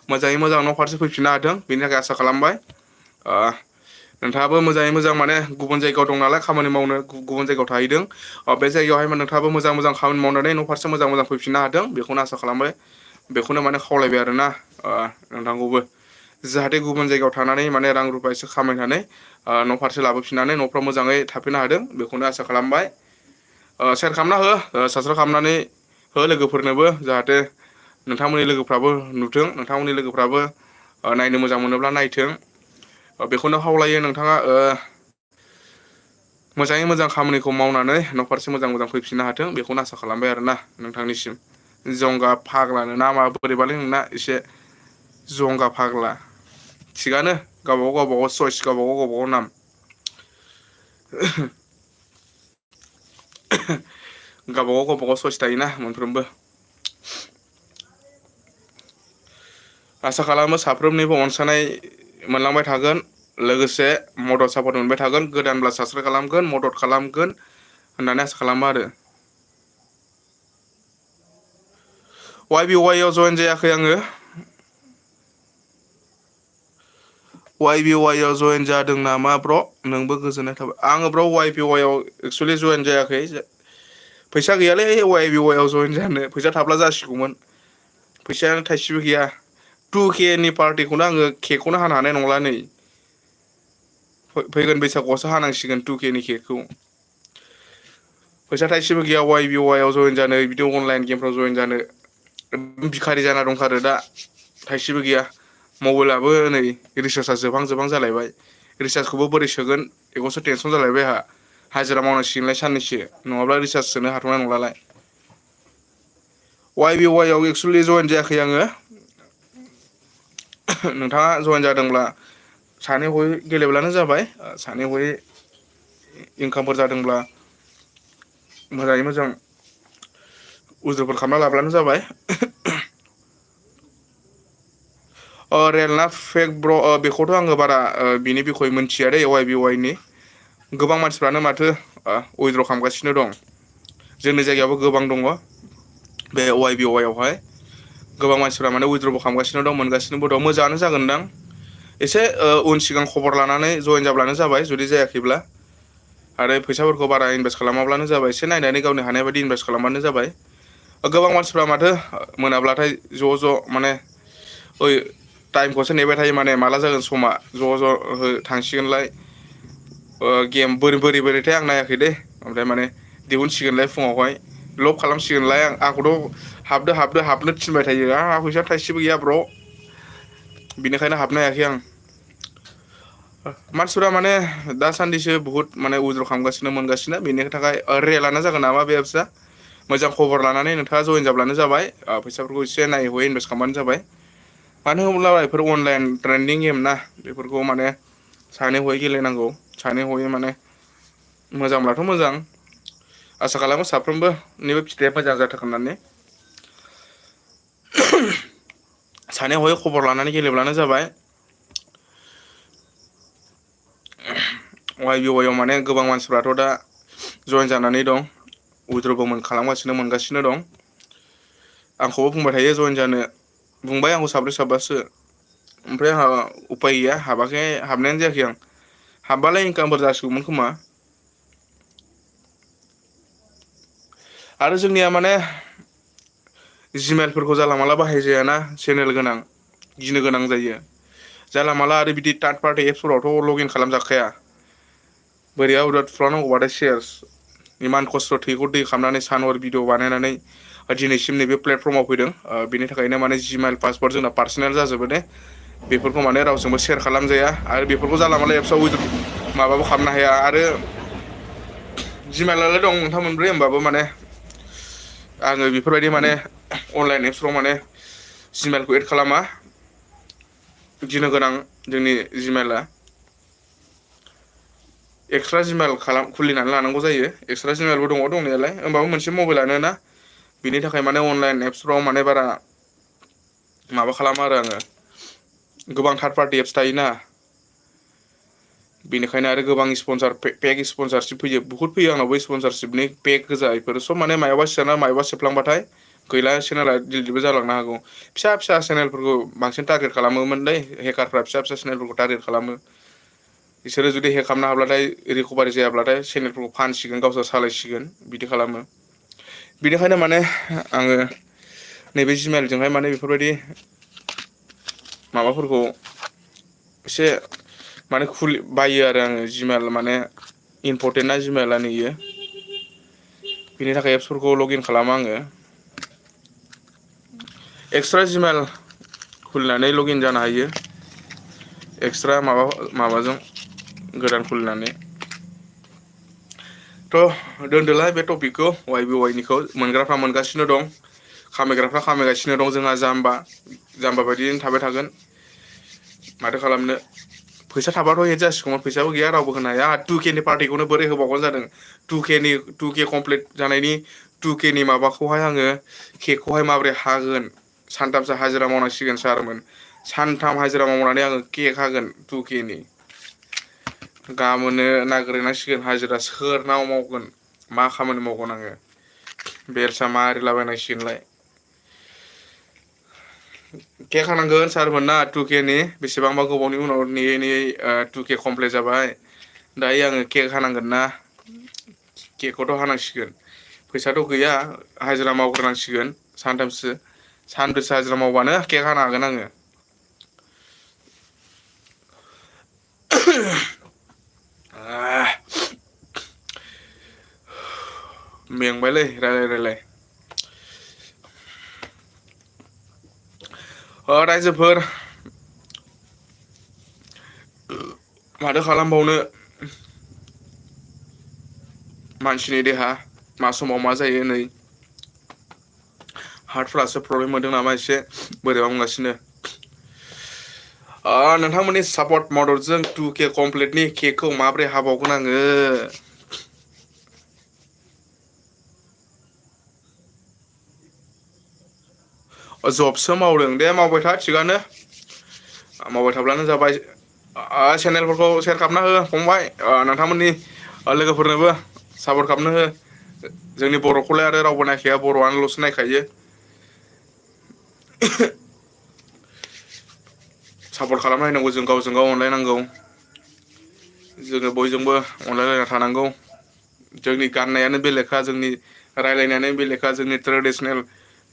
S1: मोजाङै मोजां न' फारसे फैफिननो हाथों, बेनि थाखाय आसा खालामबाय। नोंथाङाबो मोजाङै मोजां माने गुबुन जायगायाव दं नालाय खामानि मावनो, गुबुन जायगायाव थाहैदों। बे जायगायावहाय नोंथाङाबो मोजां मोजां खामानि मावनानै न' फारसे मोजां मोजां फैफिननो हादों, बेखौनो आसा खालामबाय। बेखौनो माने खावलायबाय आरोना नोंथांखौबो। जाहाथे गुबुन जायगायाव थानानै माने रां रुफा एसे खामायनानै न' फारसे लाबोफिननानै न'फ्राव मोजाङै थाफैनो हादों, बेखौनो आसा खालामबाय। सेयार खालामना हो, साबसक्राइब खालामनानै हो लोगोफोरनोबो, जाहाथे नोंथांमोननि लोगोफ्राबो नुथों, नोंथांमोननि लोगोफ्राबो नायनो मोजां मोनोब्ला नायथों। बेखौनो खावलायो नोंथाङा मोजाङै मोजां खामानिखौ मावनानै न'फारसे मोजां मोजां फैफिननो हाथों, बेखौनो आसा खालामबाय आरोना नोंथांनिसिम। जंगा फाग्लानो नामा बोरैबालै नोंना एसे, जंगा फाग्ला। थिगानो गावबागाव गावबागाव चइस, गावबागाव गावबागाव नाम। गावबागाव सइस थायोना मोनफ्रोमबो। आसा खालामो साफ्रोमनिबो अनसायनाय मोनलांबाय थागोन, लोगोसे मदद सापर्ट मोनबाय थागोन, गोदानब्ला साबस्क्राइब खालामगोन, मदद खालामगोन होननानै आसा खालामो आरो। YBY आव जयेन जायाखै आङो। YBY आव जयेन जादों नामा ब्र'? नोंबो गोजोननाय थाबाय। आङो ब्र' YBY आव एक्सुवेलि जयेन जायाखै। फैसा गैयालै YBY आव जयेन जानो, फैसा थाब्ला जासिगौमोन। फैसायानो थाइसेबो गैया। 2K नि पार्टिखौनो आङो केकखौनो हानो हानाय नंला नै। फैगोन बैसागुआवसो हानांसिगोन 2K नि केकखौ। फैसा थाइसेबो गैया YBY आव जयेन जानो, बिदि अनलाइन गेमफ्राव जयेन जानो। भिखारि जाना दंथारो दा, थाइसेबो गैया। मबाइलाबो नै रिसार्जआ जोबहां जोबहां जालायबाय। रिसार्जखौबो बोरै सोगोन बेखौसो टेनसन जालायबाय आंहा। हाजिरा मावनांसिगोनलाय साननैसो, नङाब्ला रिसार्ज सोनो हाथ'नाय नंलालाय। YBY आव एक्सुवेलि जयेन जायाखै आङो। नोंथाङा जयेन जादोंब्ला सानै हयै गेलेब्लानो जाबाय। सानै हयै इनकामफोर जादोंब्ला मोजाङै मोजां उज्रुफोर खालामना लाब्लानो जाबाय। रियेल ना फेक ब्र'? बेखौथ' आङो बारा बिनि बिखय मोनथिया दै YBY नि। गोबां मानसिफ्रानो माथो उइद्र' खालामगासिनो दं। जोंनि जायगायावबो गोबां दङ बे YBY आवहाय। गोबां मानसिफ्रा माने उइद्रबो खालामगासिनो दं, मोनगासिनोबो दं। मोजाङानो जागोनदां। एसे उन सिगां खबर लानानै जयेन जाब्लानो जाबाय जुदि जायाखैब्ला। आरो फैसाफोरखौ बारा इनभेस्ट खालामाब्लानो जाबाय। एसे नायनानै गावनि हानाय बायदि इनभेस्ट खालामबानो जाबाय। गोबां मानसिफ्रा माथो मोनाब्लाथाय ज' ज' माने टाइमखौसो नेबाय थायो माने, माला जागोन समा, ज' ज' थांसिगोनलाय। गेम बोरै आं नायाखै दे। ओमफ्राय माने दिहुनसिगोनलाय फुङावहाय, लब खालामसिगोनलाय। आंखौथ' हाबनो थिनबाय थायो। आंहा फैसा थाइसेबो गैया ब्र', बिनिखायनो हाबनो हायाखै आं। मानसिफोरा माने दासान्दिसो बुहुत माने उइद्र' खालामगासिनो, मोनगासिनो। बेनि थाखाय रियेलानो जागोन नामा बे एप्सआ? मोजां खबर लानानै नोंथाङा जयेन जाब्लानो जाबाय। फैसाफोरखौ एसे नायै हयै इनभेस्ट खालामबानो जाबाय। मानो होनोब्ला बेफोर अनलाइन ट्रेन्डिं गेम ना, बेफोरखौ माने सानै हयै गेलेनांगौ। सानै हयै माने मोजांब्लाथ' मोजां। आसा खालामो साफ्रोमबोनिबो फिथाइया मोजां जाथों होननानै। सानै हयै खबर लानानै गेलेब्लानो जाबाय। YBY आव माने गोबां मानसिफ्राथ' दा जयेन जानानै दं। उइद्र'बो खालामगासिनो, मोनगासिनो दं। आंखौबो बुंबाय थायो जयेन जानो, बुंबाय आंखौ साब्रै साबासो। ओमफ्राय आंहा उफाय गैया, हाबनायानो जायाखै आं। हाबबालाय इनकामफोर जासिगौमोन खोमा। आरो जोंनिया माने जिमेलफोरखौ जानला माला बाहायजायाना, चेनेल गोनां, गिनो गोनां जायो। जानला माला आरो बिदि थार्ड पार्टि एप्सफोरावथ' लग इन खालामजाखाया। बोरैबा बोरैबा थुलांनांगौबाथाय सेस। इमान खस्थ' थैखौ दै खालामनानै सान हर भिडिअ बानायनानै दिनैसिम नैबे प्लेटफर्माव फैदों। बिनि थाखायनो माने जिमेल पासवार्ड जोंना पार्सनेल जाजोबो दे। बेफोरखौ माने रावजोंबो सेयार खालामजाया। आरो बेफोरखौ जानला माला एप्सआव माबाबो खालामनो हाया। आरो जिमेलालाय दं मोनथाम मोनब्रै, होमबाबो माने आङो बेफोरबायदि माने अनलाइन एप्सफ्राव माने जिमेलखौ एड खालामा। गिनो गोनां जोंनि जिमेला। एक्सट्रा जिमेल खुलिनानै लानांगौ जायो। एक्सट्रा जिमेलबो दङ दंनायालाय, होमबाबो मोनसे मबाइलानो ना। बिनि थाखाय माने अनलाइन एप्सफ्राव माने बारा माबा खालामा आरो आङो। गोबां थार्ड पार्टि एप्स थायोना। बेनिखायनो आरो गोबां पेक स्पनसारशिप फैयो, बुहुत फैयो आंनावबो स्पनसारशिपनि पेक गोजा। बेफोर सब माने मायावबा सियाना मायावबा सेबलांबाथाय गैला, चेनेला डिलिटबो जालांनो हागौ। फिसा फिसा चेनेलफोरखौ बांसिन टारगेट खालामोमोनलै हेकारफ्रा, फिसा फिसा चेनेलफोरखौ टारगेट खालामो। बिसोरो जुदि हेक खालामनो हाब्लाथाय, रिकभारि जायाब्लाथाय चेनेलफोरखौ फानसिगोन, गावसोर सालायसिगोन, बिदि खालामो। बिनिखायनो माने आङो नैबे जिमेलजोंहाय माने बेफोरबायदि माबाफोरखौ एसे माने बायो आरो आङो। जिमेल माने इम्परटेन्टना जिमेलानो इयो। बिनि थाखाय एप्सफोरखौ लग इन खालामो आङो। एक्सट्रा जिमेल खुलिनानै लग इन जानो हायो। एक्सट्रा माबाजों गोदान खुलिनानै। थ' दोनदोलाय बे टपिकखौ, YBY निखौ। मोनग्राफ्रा मोनगासिनो दं, खामायग्राफ्रा खामायगासिनो दं। जोंहा जाम्बा बायदियैनो थाबाय थागोन। माथो खालामनो, फैसा थाबाथ' हेड जासिगौमोन फैसाबो गैया रावबो होनो हाया 2K नि पार्टिखौनो बोरै होबावगोन जादों 2K कमप्लिट जानायनि 2K नि माबाखौहाय आङो केकखौहाय माबोरै हागोन सानथामसो हाजिरा मावनांसिगोन सारमोन सानथाम हाजिरा मावनानै आङो केक हागोन 2K नि गाबोननो नागिरहैनांसिगोन हाजिरा सोरनाव मावगोन मा खामानि मावगोन आङो बेरसा मारिलाबायनांसिगोनलाय केक हानांगोन सारमोन ना 2K नि बेसेबांबा गोबावनि उनाव नेयै नेयै 2K कमप्लिट जाबाय दायो आङो केक हानांगोन ना केकखौथ' हानांसिगोन फैसाथ' गैया हाजिरा मावग्रोनांसिगोन सानब्रैसो हाजिरा मावबानो केक हानो हागोन आङो मेंबायलै रायलाय रायजोफोर माथो खालामबावनो मानसिनि देहा मा समाव मा जायो नै हार्टफ्रासो प्रब्लेम मोनदों नामा एसे बोरैबा मोनगासिनो नोंथांमोननि सापर्ट मददजों 2K कमप्लिटनि केकखौ माबोरै हाबावगोन आङो जबसो मावदों दे मावबाय था थिगानो मावबाय थाब्लानो जाबाय चेनेलफोरखौ सेयार खालामना हो फंबाय नोंथांमोननि लोगोफोरनोबो सापर्ट खालामनो हो जोंनि बर'खौलाय आरो रावबो नायखाया बर'आनोल'सो नायखायो सापर्ट खालामलायनांगौ जों गावजों गाव अनलायनांगौ जोङो बयजोंबो अनलायलायना थानांगौ जोंनि गाननायानो बेलेखा जोंनि रायलायनायानो बेलेखा जोंनि ट्रेडिसनेल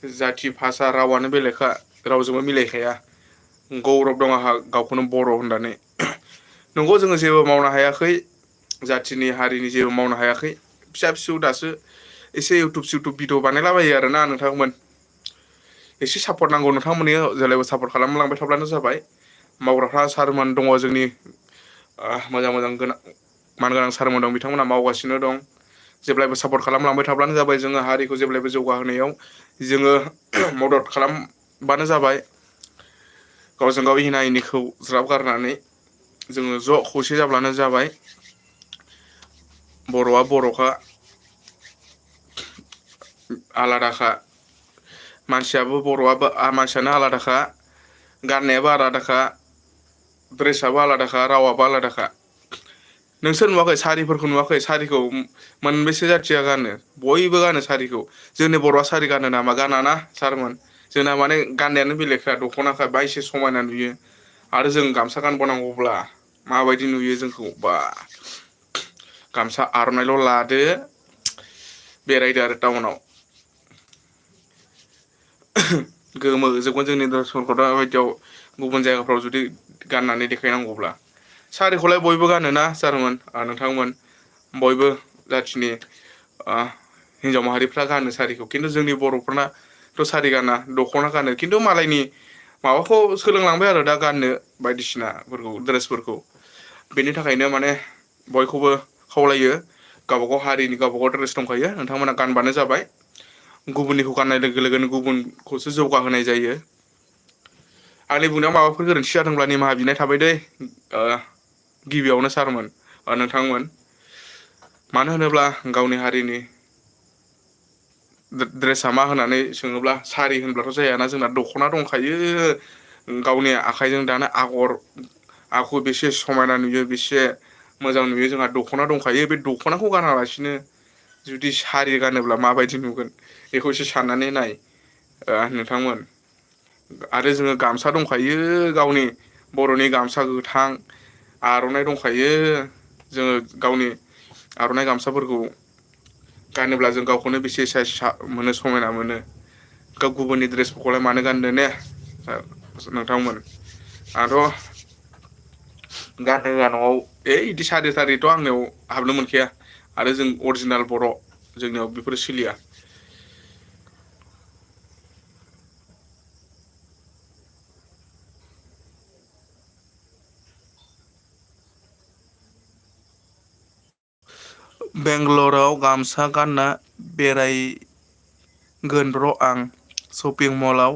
S1: जाथि भाषा रावानो बेलेखा रावजोंबो मिलायखाया गौरब दं आंहा गावखौनो बर' होननानै नंगौ जोङो जेबो मावनो हायाखै जाथिनि हारिनि जेबो मावनो हायाखै फिसा फिसौ दासो एसे इउटुब भिडिअ बानायलाबायो आरोना नोंथांमोन एसे सापर्ट नांगौ नोंथांमोननि जेब्लायबो सापर्ट खालामलांबाय थाब्लानो जाबाय मावग्राफ्रा सारमोन दङ जोंनि मोजां मानगोनां सारमोन दं बिथांमोनहा मावगासिनो दं जेब्लायबो सापर्ट खालामलांबाय थाब्लानो जाबाय जोङो हारिखौ जेब्लायबो जौगाहोनायाव जोङो मदद खालामबानो जाबाय गावजों गाव एना एनिखौ ज्राब गारनानै जोङो ज' खौसे जाब्लानो जाबाय बर'आ बर'खा आलादाखा मानसियाबो बर'आबो मानसियानो आलादाखा गाननायाबो आलादाखा ड्रेसाबो आलादाखा रावाबो आलादाखा नोंसोर नुवाखै सारिफोरखौ नुवाखै सारिखौ मोनबेसे जाथिया गानो बयबो गानो सारिखौ जोंनि बर'आ सारि गानो नामा गानाना सारमोन जोंना माने गाननायानो बेलेगखा दख'नाखा बायसे समायना नुयो आरो जों गामसा गानबावनांगौब्ला माबायदि नुयो जोंखौ बा गामसा आर'नाइल' लादो बेरायदो आरो टाउनाव गोमो जोबगोन जोंनि ड्रेसफोरखौ दा बायदियाव गुबुन जायगाफ्राव जुदि गाननानै देखायनांगौब्ला सारिखौलाय बयबो गानोना सारमोन नोंथांमोन बयबो जाथिनि हिनजाव माहारिफ्रा गानो सारिखौ खिन्थु जोंनि बर'फोरनाथ' सारि गाना दख'ना गानो खिन्थु मालायनि माबाखौ सोलोंलांबाय आरो दा गाननो बायदिसिनाफोरखौ ड्रेसफोरखौ बेनि थाखायनो माने बयखौबो खावलायो गावबागाव हारिनि गावबागाव ड्रेस दंखायो नोंथांमोना गानबानो जाबाय गुबुननिखौ गाननाय लोगो लोगोनो गुबुनखौसो जौगाहोनाय जायो आंनि बुंनायाव माबाफोर गोरोन्थि जादोंब्ला निमाहा बिनाय थाबाय दै गिबियावनो सारमोन नोंथांमोन मानो होनोब्ला गावनि हारिनि ड्रेसा मा होननानै सोङोब्ला सारि होनब्लाथ' जायाना जोंना दख'ना दंखायो गावनि आखाइजों दानाय आगर बेसे समायना नुयो बेसे मोजां नुयो जोंहा दख'ना दंखायो बे दख'नाखौ गानालासिनो जुदि सारि गानोब्ला माबायदि नुगोन बेखौ एसे साननानै नाय नोंथांमोन आरो जोङो गामसा दंखायो गावनि बर'नि गामसा गोथां आर'नाइ दंखायो जोङो गावनि आर'नाइ गामसाफोरखौ गानोब्ला जों गावखौनो बेसे साइज मोनो समायना मोनो गाव गुबुननि ड्रेसफोरखौलाय मानो गाननो ने नोंथांमोन आंथ' गान होआ न'आव बिदि सारि थारिथ' आंनियाव हाबनो मोनखाया आरो जों अरिजिनेल बर' जोंनियाव बेफोरो सोलिया बेंगालराव गामसा गानना बेरायगोन र' आं शपिं मलाव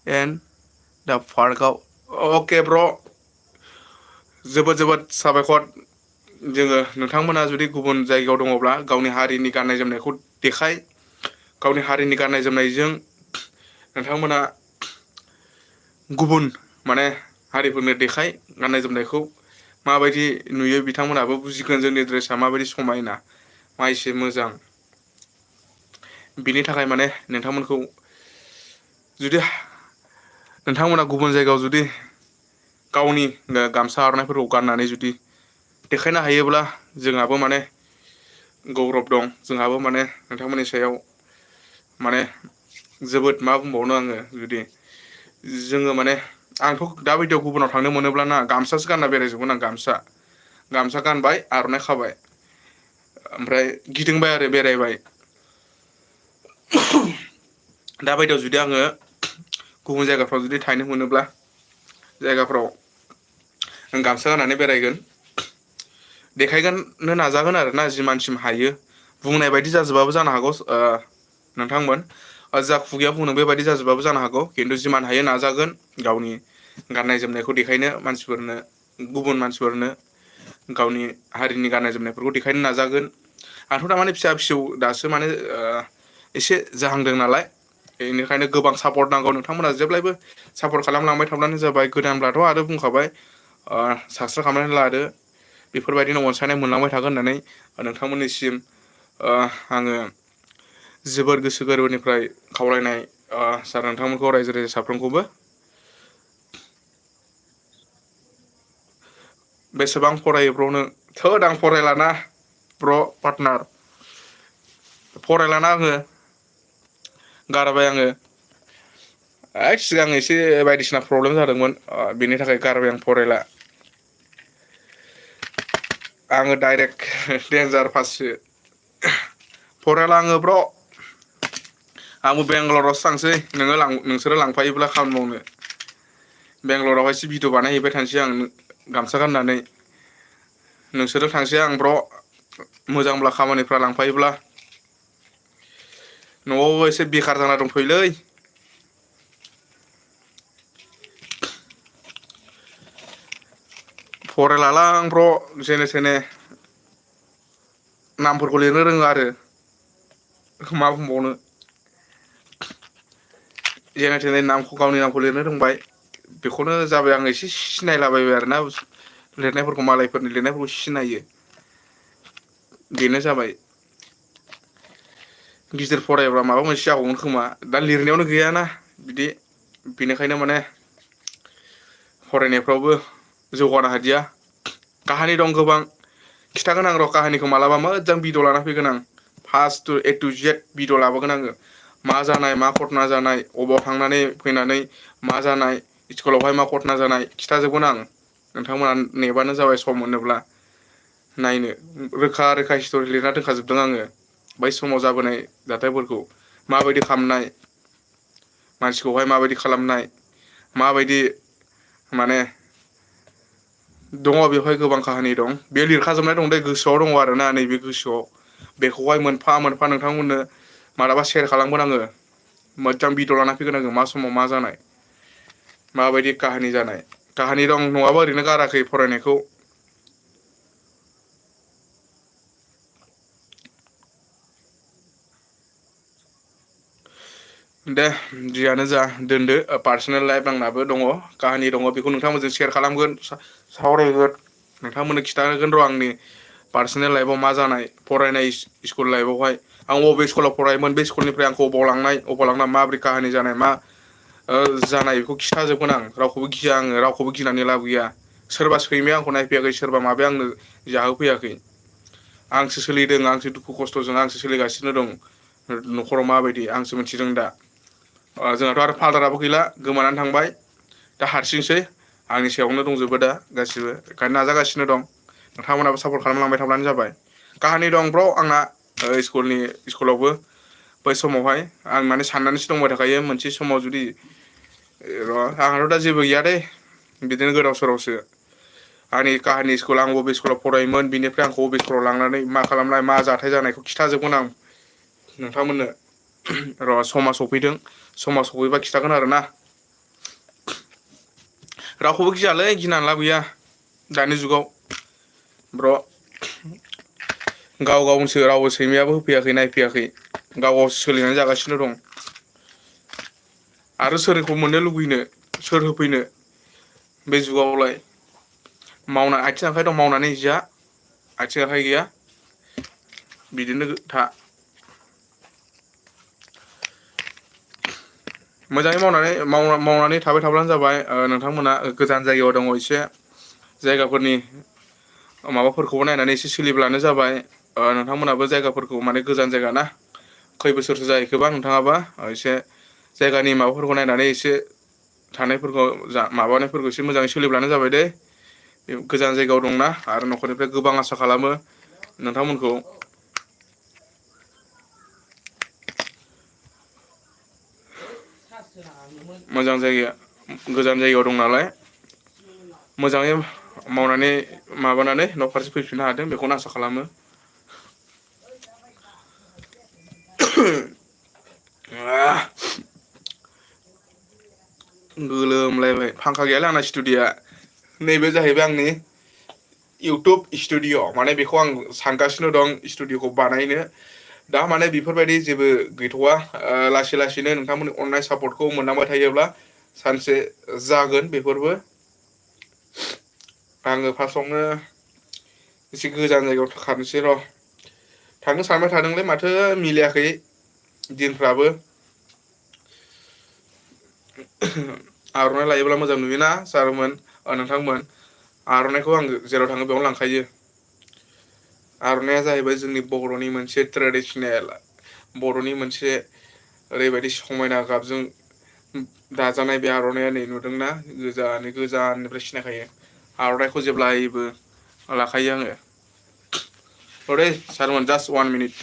S1: एन्ड दा पार्कआव अके ब्र' जोबोद साबायखर। जोङो नोंथांमोना जुदि गुबुन जायगायाव दङब्ला गावनि हारिनि गाननाय जोमनायखौ देखाय, गावनि हारिनि गाननाय जोमनायजों नोंथांमोना गुबुन माने हारिफोरनो देखाय गाननाय जोमनायखौ माबायदि नुयो बिथांमोनहाबो बुजिगोन जोंनि ड्रेसा माबायदि समायना मा एसे मोजां। बिनि थाखाय माने नोंथांमोनखौ जुदि नोंथांमोना गुबुन जायगायाव जुदि गावनि गामसा आर'नायफोरखौ गाननानै जुदि देखायनो हायोब्ला जोंहाबो माने गौरब दं, जोंहाबो माने नोंथांमोननि सायाव माने जोबोद मा बुंबावनो आङो जुदि जोङो माने आंथ' दा बायदियाव गुबुनाव थांनो मोनोब्लाना गामसासो गानना बेरायजोबगोन आं। गामसा गानबाय आर'नाइ खाबाय ओमफ्राय गिदिंबाय आरो बेरायबाय। दा बायदियाव जुदि आङो गुबुन जायगाफ्राव जुदि थाहैनो मोनोब्ला जायगाफ्राव आं गामसा गाननानै बेरायगोन, देखायगोननो नाजागोन आरोना जि मानसिम हायो। बुंनाय बायदि जाजोबाबो जानो हागौ नोंथांमोन, जा खुगायाव बुंदों बेबायदि जाजोबाबो जानो हागौ, खिन्थु जिमान हायो नाजागोन गावनि गाननाय जोमनायखौ देखायनो मानसिफोरनो, गुबुन मानसिफोरनो गावनि हारिनि गाननाय जोमनायफोरखौ देखायनो नाजागोन। आंथ' थारमाने फिसा फिसौ दासो माने एसे जाहांदों नालाय, बेनिखायनो गोबां सापर्ट नांगौ। नोंथांमोना जेब्लायबो सापर्ट खालामलांबाय थाब्लानो जाबाय। गोदानब्लाथ' आरो बुंखाबाय साबसक्राइब खालामनानै लादो, बेफोरबायदिनो अनसायनाय मोनलांबाय थागोन होननानै नोंथांमोननिसिम आङो जोबोर गोसो गोरबोनिफ्राय खावलायनाय सार नोंथांमोनखौ रायजो राजा साफ्रोमखौबो। बेसेबां फरायो ब्र नों? थोद आं फरायलाना ब्र पार्टनार, फरायलाना आङो, गारबाय आङो। सिगां एसे बायदिसिना प्रब्लेम जादोंमोन, बेनि थाखाय गारबाय आं फरायला। आङो डाइरेक्ट देन्जार पाससो, फरायला आङो ब्र'। आंबो बेंगालरावसो थांसै नोंसोरो लांफायोब्ला खामानि मावनो। बेंगालरावहायसो भिडिअ बानायहैबाय थानोसै आं गामसा गाननानै। नोंसोरो थांसै आं ब्र', मोजांब्ला खामानिफ्रा लांफायोब्ला। न'आव एसे बेखार जाना दंथ'योलै। फरायलालां ब्र' जेने थेने नामफोरखौ लिरनो रोङो आरो मा बुंबावनो। जेने थेने गावनि नामखौ लिरनो रोंबाय, बेखौनो जाबाय। आं एसे सिनायलाबायबाय आरोना लिरनायफोरखौ, मालायफोरनि लिरनायफोरखौ सिनायो, बेनो जाबाय। गिदिर फरायब्ला माबा मोनसे जागौमोन खोमा, दा लिरनायावनो गैयाना बिदि, बेनिखायनो माने फरायनायफ्रावबो जौगानो हादिया। काहानि दं गोबां, खिथागोन आं र' काहानिखौ मालाबा मोजां भिडिअ लाना फैगोन आं। First A to Z video लाबोगोन आङो, मा जानाय, मा घटना जानाय, अबाव थांनानै फैनानै मा जानाय, स्कुलावहाय मा घटना जानाय, खिथाजोबगोन आं। नोंथांमोना नेबानो जाबाय सम मोनोब्ला नायनो। रोखा रोखा हिस्ट'रि लिरना दोनखाजोबदों आङो, बै समाव जाबोनाय जाथायफोरखौ, माबायदि खालामनाय, मानसिखौहाय माबायदि खालामनाय, माबायदि माने दङ बेवहाय गोबां काहानि दं। बे लिरखाजोबनाय दं दे, गोसोआव दङ आरोना नैबे गोसोआव। बेखौहाय मोनफा मोनफा नोंथांमोननो मालाबा सेयार खालामगोन आङो। मोजां भिडिअ लाना फैगोन आङो, मा समाव मा जानाय, माबायदि काहानि जानाय। काहानि दं, नङाबा ओरैनो गाराखै फरायनायखौ। दे जियानो जा दोनदो, पार्सनेल लाइफ आंनाबो दङ, काहानि दङ, बेखौ नोंथांमोनजों सेयार खालामगोन, सावरायगोन। नोंथांमोननो खिन्थागोन र' आंनि पार्सनेल लाइफआव मा जानाय, फरायनाय स्कुल लाइफआवहाय आं बबे स्कुलाव फरायोमोन, बे स्कुलनिफ्राय आंखौ अबाव लांनाय, अबाव लांना माबोरै काहानि जानाय, मा जानाय, बेखौ खिथाजोबगोन आं। रावखौबो गिया आङो, रावखौबो गिनानै लाब गैया। सोरबा सैमाया आंखौ नायफैयाखै, सोरबा माबाया आंनो जाहोफैयाखै। आंसो सोलिदों, आंसो दुखु खस्थ'जों आंसो सोलिगासिनो दं। न'खराव माबायदि आंसो मिथिदों दा। जोंहाथ' आरो फादाराबो गैला, गोमानानै थांबाय। दा हारसिंसै, आंनि सायावनो दंजोबो दा गासिबो, ओंखायनो नाजागासिनो दं। नोंथांमोनाबो सापर्ट खालामलांबाय थाब्लानो जाबाय। काहानि दं ब्र' आंना स्कुलावबो। बै समावहाय आं माने साननानैसो दंबाय थाखायो, मोनसे समाव जुदि आंहाथ' दा जेबो गैया दे, बिदिनो गोदाव सोरावसो। आंनि काहानि स्कुल, आं बबे स्कुलाव फरायोमोन, बिनिफ्राय आंखौ बबे स्कुलाव लांनानै मा खालामनाय, मा जाथाय जानायखौ खिथाजोबगोन आं नोंथांमोननो। र' समा सफैदों, समा सफैबा खिथागोन आरोना। रावखौबो गियालै, गिनानै लाब गैया। दानि जुगाव ब्र' गाव गावसो रावबो सैमायाबो होफैयाखै नायफैयाखै गाव गाव सोलिनानै जागासिनो दं आरो सोरखौ मोननो लुबैनो सोर होफैनो बे जुगावलाय मावना आथिं आखाइ दं मावनानै जा आथिं आखाइ गैया बिदिनो था मोजाङै मावनानै थाबाय थाब्लानो जाबाय नोंथांमोना गोजान जायगायाव दङ एसे जायगाफोरनि माबाफोरखौबो नायनानै एसे सोलिब्लानो जाबाय नोंथांमोनाबो जायगाफोरखौ माने गोजान जायगा ना खै बोसोरसो जाहैखोबा नोंथाङाबा एसे जायगानि माबाफोरखौ नायनानै एसे थानायफोरखौ माबानायफोरखौ एसे मोजाङै सोलिब्लानो जाबाय दे बे गोजान जायगायाव दंना आरो न'खरनिफ्राय गोबां आसा खालामो नोंथांमोनखौ मोजां जायगा गोजान जायगायाव दं नालाय मोजाङै मावनानै माबानानै न' फारसे फैफिननो हादों बेखौनो आसा खालामो गोलोमलायबाय फांखा गैयालै आंना स्टुडिया नैबे जाहैबाय आंनि इउटुब स्टुडिअ माने बेखौ आं सानगासिनो दं स्टुडिअखौ बानायनो दा माने बेफोरबायदि जेबो गैथ'वा लासै लासैनो नोंथांमोननि अननाय सापर्टखौ मोनलांबाय थायोब्ला सानसे जागोन बेफोरबो आङो फार्स्टआवनो एसे गोजान जायगायाव खारनोसै र' थांनो सानबाय थादोंलै माथो मिलायाखै दिनफ्राबो आर'नाइ लायोब्ला मोजां नुयोना सारमोन नोंथांमोन आर'नाइखौ आङो जेराव थाङो बेयावनो लांखायो आर'नाइया जाहैबाय जोंनि बर'नि मोनसे ट्रेडिसनेल बर'नि मोनसे ओरैबायदि समायना गाबजों दाजानाय बे आर'नाइया नै नुदोंना गोजाननिफ्राय सिनायखायो आर'नाइखौ जेब्लायबो लाखायो आङो र' सारमोन जास्ट 1 मिनिट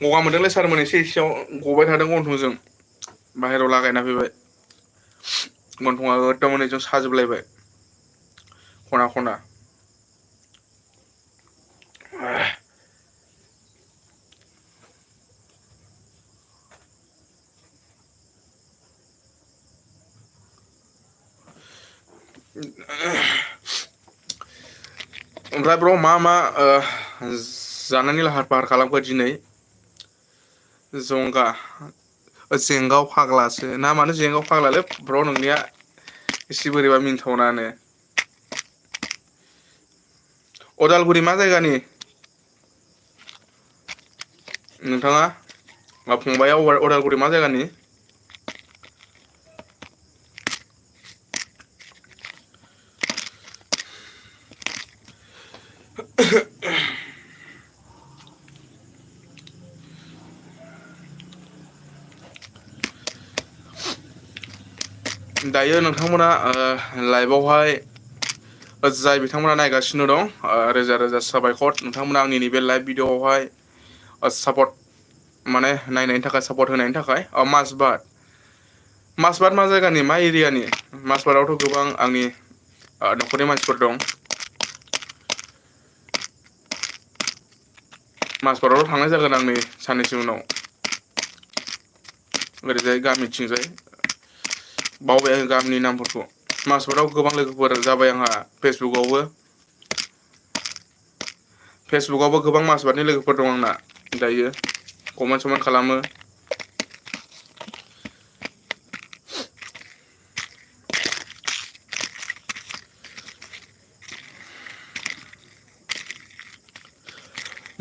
S1: गगा मोनदोंलै सारमोन एसे एसेयाव गबाय थादों गन्थंजों बाहेरायाव लागायना फैबाय गन्थंआ एकदम नैजों साजोबलायबाय खना खना ओमफ्राय ब्र' मा जानायनि लाहार फाहार खालामखो दिनै जेंगाव फाग्लासो नामानो जेंगाव फाग्लालै ब्र' नोंनिया एसे बोरैबा मिन्थावनानो अदालगुरि मा जायगानि नोंथाङा फंबाया अदालगुरि मा जायगानि दायो नोंथांमोना लाइभआवहाय जाय बिथांमोना नायगासिनो दं रोजा रोजा साबायखर नोंथांमोना आंनि नैबे लाइभ भिडिअ'आवहाय सापर्ट माने नायनायनि थाखाय सापर्ट होनायनि थाखाय माजबाट मा जायगानि मा एरियानि माजबाटआवथ' गोबां आंनि न'खरनि मानसिफोर दं माजबाटआवल' थांनाय जागोन आं नै साननैसो उनाव ओरैजाय गामिथिंजाय बावबाय आङो गामिनि नामफोरखौ माजबाटआव गोबां लोगोफोर जाबाय आंहा फेसबुकआवबो गोबां माजबाटनि लोगोफोर दं आंना दायो कमेन्ट समेन्ट खालामो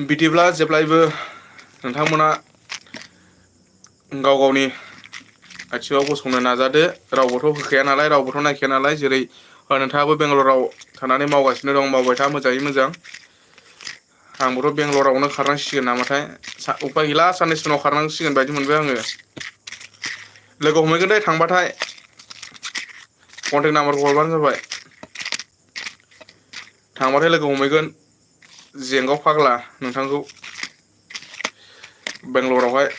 S1: बिदिब्ला जेब्लायबो नोंथांमोना गाव गावनि आथिङाव गसंनो नाजादो रावबोथ' होखाया नालाय रावबोथ' नायखाया नालाय जेरै नोंथाङाबो बेंगालराव थानानै मावगासिनो दं मावबाय था मोजाङै मोजां आंबोथ' बेंगलरावनो खारनांसिगोन नामाथाय उफाय गैला साननैसो उनाव खारनांसिगोन बायदि मोनबाय आङो लोगो हमहैगोन दे थांबाथाय कन्टेक्ट नाम्बारखौ हरबानो जाबाय थांबाथाय लोगो हमहैगोन जेंगाव फाग्ला नोंथांखौ बेंगलरावहाय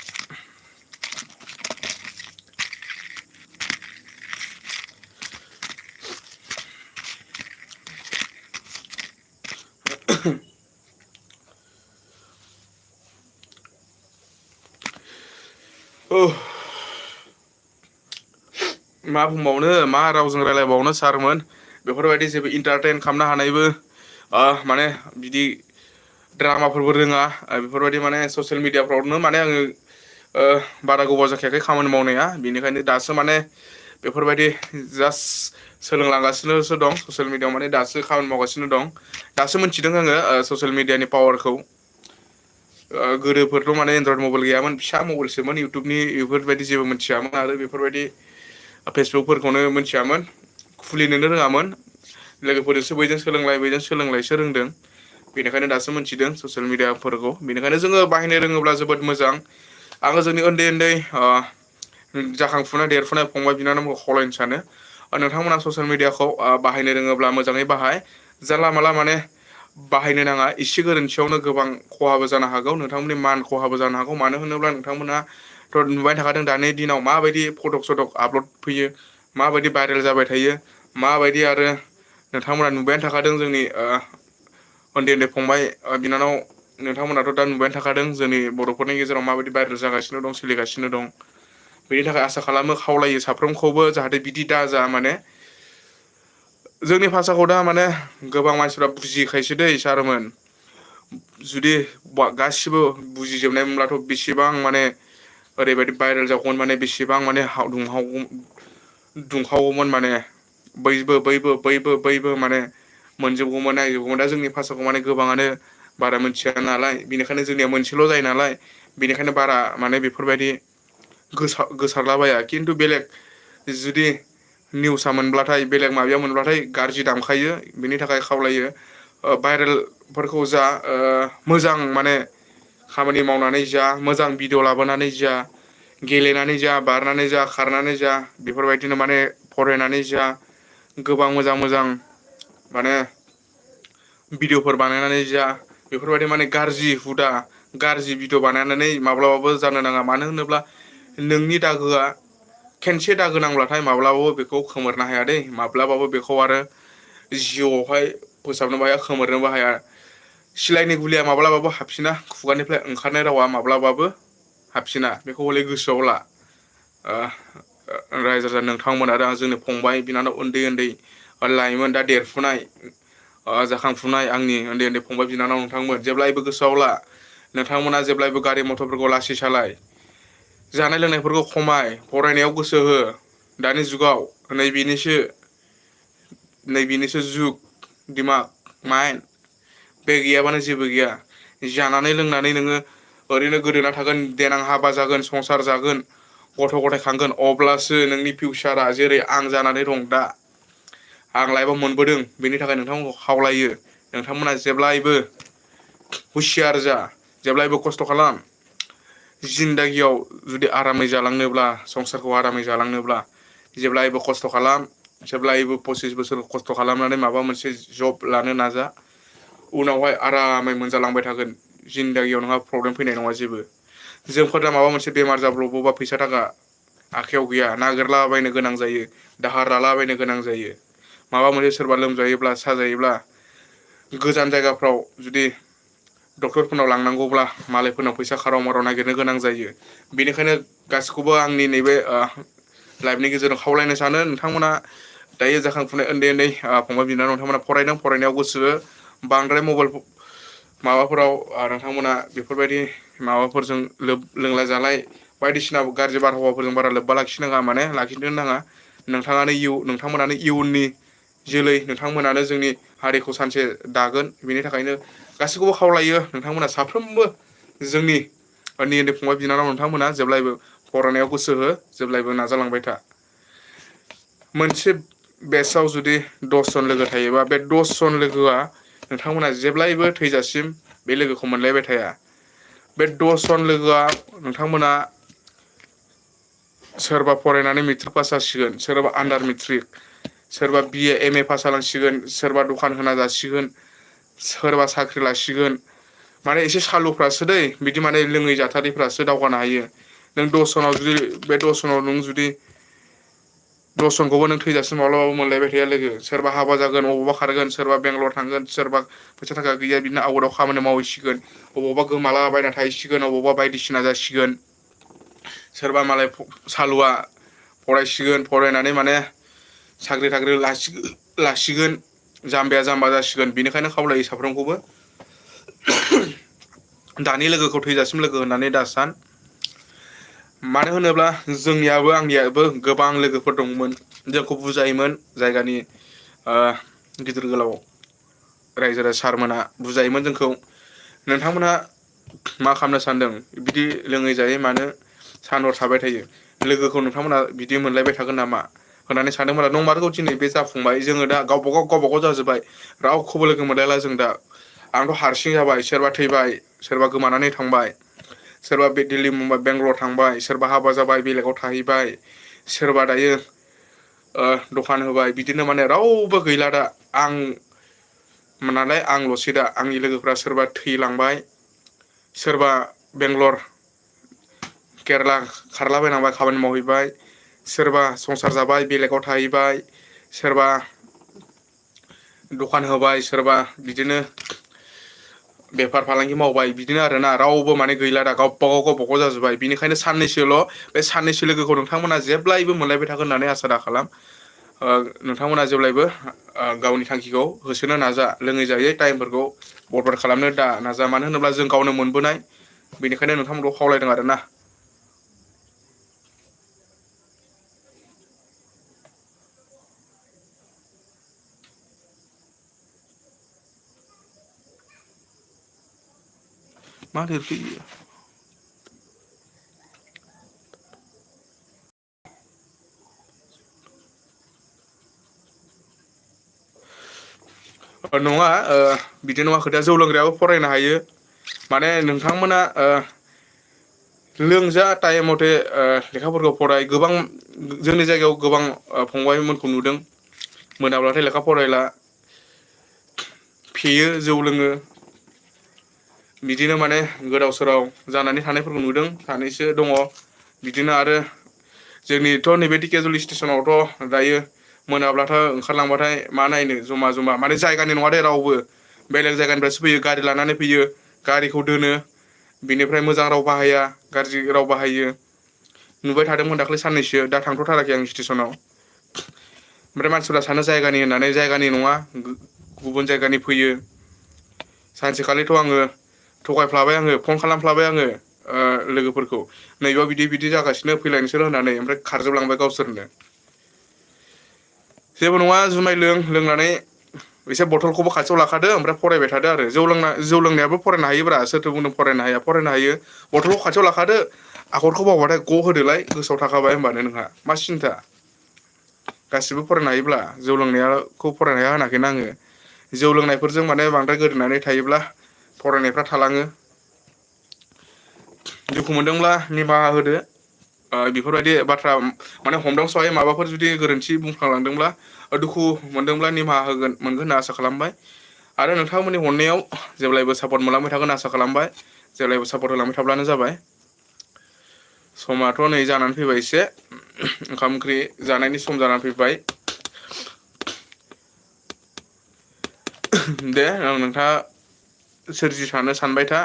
S1: मा बुंबावनो मा रावजों रायलायबावनो सारमोन बेफोरबायदि जेबो इन्टारटेन खालामनो हानायबो माने बिदि ड्रामाफोरबो रोङा बेफोरबायदि माने ससियेल मिडियाफ्रावनो माने आङो बारा गोबाव जाखायाखै खामानि मावनाया बेनिखायनो दासो माने बेफोरबायदि जास्ट सोलोंलांगासिनोसो दं ससियेल मिडियाआव माने दासो खामानि मावगासिनो दं दासो मिथिदों आङो ससियेल मिडियानि पावारखौ गोदोफोरथ' माने एनड्रइड मबाइल गैयामोन फिसा मबाइलसोमोन इउटुबनि बेफोरबायदि जेबो मिथियामोन आरो बेफोरबायदि फेसबुकफोरखौनो मिथियामोन खुलिनोनो रोङामोन लोगोफोरजोंसो बैजों सोलोंलाय बैजों सोलोंलायसो रोंदों बेनिखायनो दासो मिथिदों ससियेल मिडियाफोरखौ बेनिखायनो जोङो बाहायनो रोङोब्ला जोबोद मोजां आङो जोंनि उन्दै उन्दै जाखांफुनाय देरफुनाय फंबाय बिनानावखौ खावलायनो सानो नोंथांमोना ससियेल मिडियाखौ बाहायनो रोङोब्ला मोजाङै बाहाय जानला माला माने बाहायनो नाङा इसे गोरोन्थियावनो गोबां खहाबो जानो हागौ नोंथांमोननि मान खहाबो जानो हागौ मानो होनोब्ला नोंथांमोनाथ' नुबाय थाखादों दानि दिनाव माबायदि फटक सटक आपल'ड फैयो माबायदि भाइरेल जाबाय थायो माबायदि आरो नोंथांमोना नुबायानो थाखादों जोंनि उन्दै उन्दै फंबाय बिनानाव नोंथांमोनाथ' दा नुबायानो थाखादों जोंनि बर'फोरनि गेजेराव माबायदि भाइरेल जागासिनो दं सोलिगासिनो दं बेनि थाखाय आसा खालामो खावलायो साफ्रोमखौबो जाहाथे बिदि दाजा माने जोंनि भाषाखौ दा माने गोबां मानसिफ्रा बुजियैखायसो दै सारमोन जुदि गासिबो बुजिजोबनायमोनब्लाथ' बेसेबां माने ओरैबायदि भाइरेल जागौमोन माने बेसेबां माने दुंखावोमोन माने बैबो माने मोनजोबगौमोन नायजोबगौमोन दा जोंनि भाषाखौ माने गोबाङानो बारा मोनथिया नालाय बेनिखायनो जोंनिया मोनसेल' जायो नालाय बेनिखायनो बारा माने बेफोरबायदि गोसारलाबाया खिन्थु बेलेग जुदि निउसा मोनब्लाथाय बेलेग माबायाव मोनब्लाथाय गाज्रि दामखायो बिनि थाखाय खावलायो भाइरेलफोरखौ जा मोजां माने खामानि मावनानै जा मोजां भिडिअ लाबोनानै जा गेलेनानै जा बारनानै जा खारनानै जा बेफोरबायदिनो माने फरायनानै जा गोबां मोजां मोजां माने भिडिअफोर बानायनानै जा बेफोरबायदि माने गाज्रि हुदा गाज्रि भिडिअ बानायनानै माब्लाबाबो जानो नाङा मानो होनोब्ला नोंनि दागोआ खेनसे दागो नांब्लाथाय माब्लाबाबो बेखौ खोमोरनो हाया दै माब्लाबाबो बेखौ आरो जिउआवहाय फोसाबनोबो हाया खोमोरनोबो हाया सिलायनि गुलिया माब्लाबाबो हाबफिना खुगानिफ्राय ओंखारनाय रावा माब्लाबाबो हाबफिना बेखौ हले गोसोआव ला रायजो राजा नोंथांमोन आरो जोंनि फंबाय बिनानाव उन्दै उन्दै लाइमोन दा देरफुनाय जाखांफुनाय आंनि उन्दै उन्दै फंबाय बिनानाव नोंथांमोन जेब्लायबो गोसोआव ला नोंथांमोना जेब्लायबो गारि मथरफोरखौ लासै सालाय जानाय लोंनायफोरखौ खमाय फरायनायाव गोसो हो दानि जुगाव नैबेनिसो जुग दिमाग माइन बे गैयाबानो जेबो गैया जानानै लोंनानै नोङो ओरैनो गोदोना थागोन देनां हाबा जागोन संसार जागोन गथ' गथाय खांगोन अब्लासो नोंनि फिउचारा जेरै आं जानानै दं दा आं लाइफआव मोनबोदों बेनि थाखाय नोंथांमोनखौ खावलायो नोंथांमोना जेब्लायबो हुसियार जा जेब्लायबो खस्थ' खालाम जिन्दागियाव जुदि आरामै जालांनोब्ला संसारखौ आरामै जालांनोब्ला जेब्लायबो खस्थ' खालाम जेब्लायबो 25 बोसोर खस्थ' खालामनानै माबा मोनसे जब लानो नाजा उनावहाय आरामै मोनजालांबाय थागोन जिन्दागियाव नोंहा प्रब्लेम फैनाय नङा जेबो जोंफोर दा माबा मोनसे बेमार जाब्रबोबा फैसा थाखा आखाइयाव गैया नागिरलाबायनो गोनां जायो दाहार लालाबायनो गोनां जायो माबा मोनसे सोरबा लोमजायोब्ला साजायोब्ला गोजान जायगाफ्राव जुदि डक्टरफोरनाव लांनांगौब्ला मालायफोरनाव फैसा खाराव माराव नागिरनो गोनां जायो बेनिखायनो गासिखौबो आंनि नैबे लाइफनि गेजेरजों खावलायनो सानो नोंथांमोना दायो जाखांफुनाय उन्दै उन्दै फंबाय बिनानाव नोंथांमोना फरायनायाव गोसो बांद्राय मबाइल माबाफोराव नोंथांमोना बेफोरबायदि माबाफोरजों लोंला जालाय बायदिसिना गाज्रि बारहावाफोरजों बारा लोब्बा लाखिनो नाङा माने लाखिनो नाङा नोंथांमोनानो इयुननि जोलै नोंथांमोनानो जोंनि हारिखौ सानसे दागोन बेनि थाखायनो गासैखौबो खावलायो नोंथांमोना साफ्रोमबो जोंनि उन्दै उन्दै फंबाय बिनानाव नोंथांमोना जेब्लायबो फरायनायाव गोसो हो जेब्लायबो नाजालांबाय था मोनसे बेटसआव जुदि 10 जन लोगो थायोबा बे 10 जन लोगोआ नोंथांमोना जेब्लायबो थैजासिम बे लोगोखौ मोनलायबाय थाया बे 10 जन लोगोआ नोंथांमोना सोरबा फरायनानै मेट्रिक पास जासिगोन सोरबा आन्दार मेट्रिक सोरबा BA MA पास जालांसिगोन सोरबा दखान होना जासिगोन सोरबा साख्रि लासिगोन माने एसे सालुफ्रासो दै बिदि माने लोङै जाथारिफ्रासो दावगानो हायो नों 10 जनाव जुदि बे 10 जनाव नों जुदि 10 जनखौबो नों थैजासिम माब्लाबाबो मोनलायबाय थाया लोगो सोरबा हाबा जागोन अबावबा खारगोन सोरबा बेंगलर थांगोन सोरबा फैसा थाखा गैया बिदिनो आउटआव खामानि मावहैसिगोन अबावबा गोमालाबायना थाहैसिगोन अबावबा बायदिसिना जासिगोन सोरबा मालाय सालुआ फरायसिगोन, फरायनानै माने साख्रि थाख्रि लासिगोन, जाम्बाया जाम्बा जासिगोन। बेनिखायनो खावलायो साफ्रोमखौबो दानि लोगोखौ थैजासिम लोगो होननानै दा सान। मानो होनोब्ला जोंनियाबो आंनियाबो गोबां लोगोफोर दंमोन, जोंखौ बुजायोमोन। जायगानि गिदिर गोलाव रायजो राजा सारमोनहा बुजायोमोन जोंखौ, नोंथांमोनहा मा खालामनो सानदों, बिदि लोङै जायै मानो सान हर थाबाय थायो, लोगोखौ नोंथांमोना बिदि मोनलायबाय थागोन नामा होननानै सानदोंमोन। नंमारगौ दिनै बे जाफुंबाय। जोङो दा गावबागाव जाजोब्बाय, रावखौबो लोगो मोनलायला जों दा। आंथ' हारसिं जाबाय, सोरबा थैबाय, सोरबा गोमानानै थांबाय, सोरबा बे दिल्ली मुम्बाइ बेंगालर थांबाय, सोरबा हाबा जाबाय बेलेगाव थाहैबाय, सोरबा दायो दखान होबाय। बिदिनो माने रावबो गैला दा। आं नालाय आंल'सै दा। आंनि लोगोफ्रा सोरबा थैलांबाय, सोरबा बेंगलर केरेला खारलाबायनांबाय, खामानि मावहैबाय, सोरबा संसार जाबाय बेलेगाव थाहैबाय, सोरबा दखान होबाय, सोरबा बिदिनो बेफार फालांगि मावबाय। बिदिनो आरोना, रावबो माने गैला दा, गावबागाव जाजोब्बाय। बिनिखायनो साननैसोल', बे साननैसो लोगोखौ नोंथांमोना जेब्लायबो मोनलायबाय थागोन होननानै आसा दा खालाम। नोंथांमोना जेब्लायबो गावनि थांखिखौ होसोनो नाजा, लोङै जायै टाइमफोरखौ बरबाद खालामनो दा नाजा। मानो होनोब्ला जों गावनो मोनबोनाय, बेनिखायनो नोंथांमोनखौ खावलायदों आरोना। मा लिरखो? नङा, बिदि नङा खोथाया। जौ लोंग्रायाबो फरायनो हायो। माने नोंथांमोना लोंजा टाइम मथे लेखाफोरखौ फराय। गोबां जोंनि जायगायाव गोबां फंबायमोनखौ नुदों, मोनाब्लाथाय लेखा फरायला, फेयो, जौ लोङो। बिदिनो माने गोदाव सोराव जानानै थानायफोरखौ नुदों, सानैसो दङ बिदिनो। आरो जोंनिथ' नैबे धेकियाजुलि स्टेसनावथ' दायो मोनाब्लाथाय ओंखारलांबाथाय मा नायनो, जमा जमा माने जायगानि नङा दे रावबो, बेलेग जायगानिफ्रायसो फैयो, गारि लानानै फैयो, गारिखौ दोनो, बिनिफ्राय मोजां राव बाहाया, गाज्रि राव बाहायो। नुबाय थादोंमोन दाख्लै साननैसो, दा थांथ'थाराखै आं स्टेसनाव। ओमफ्राय मानसिफ्रा सानो जायगानि होननानै, जायगानि नङा, गुबुन जायगानि फैयो। सानसेखालिथ' आङो थगायफ्लाबाय, आङो फन खालामफ्लाबाय, आङो लोगोफोरखौ, नैबेयाव बिदि बिदि जागासिनो, फैलाय नोंसोर होननानै। ओमफ्राय खारजोबलांबाय गावसोरनो। जेबो नङा, जुमाय लोंनानै एसे बथलखौबो खाथियाव लाखादो, ओमफ्राय फरायबाय थादो आरो। जौ लोंनायाबो फरायनो हायोब्रा, सोरथो बुंदों फरायनो हाया, फरायनो हायो। बथलखौ खाथियाव लाखादो, आखरखौ बावबाथाय ग होदोलाय, गोसोआव थाखाबाय होनबानो नोंहा मा सिन्था। गासिबो फरायनो हायोब्ला, जौ लोंनायखौ फरायनो हाया होनाखैना आङो। जौ लोंनायफोरजों माने बांद्राय गोदोनानै थायोब्ला फरायनायफ्रा थालाङो। दुखु मोनदोंब्ला निमाहा होदो। बेफोरबायदि बाथ्रा माने हमदांसहायै माबाफोर जुदि गोरोन्थि बुंफ्लांलांदोंब्ला, दुखु मोनदोंब्ला निमाहा मोनगोन होनना आसा खालामबाय। आरो नोंथांमोननि अननायाव जेब्लायबो सापर्ट मोनलांबाय थागोन आसा खालामबाय। जेब्लायबो सापर्ट होलांबाय थाब्लानो जाबाय। समाथ' नै जानानै फैबाय एसे, ओंखाम ओंख्रि जानायनि सम जानानै फैबाय। दे, नोंथाङा सोरजि सानो सानबाय था।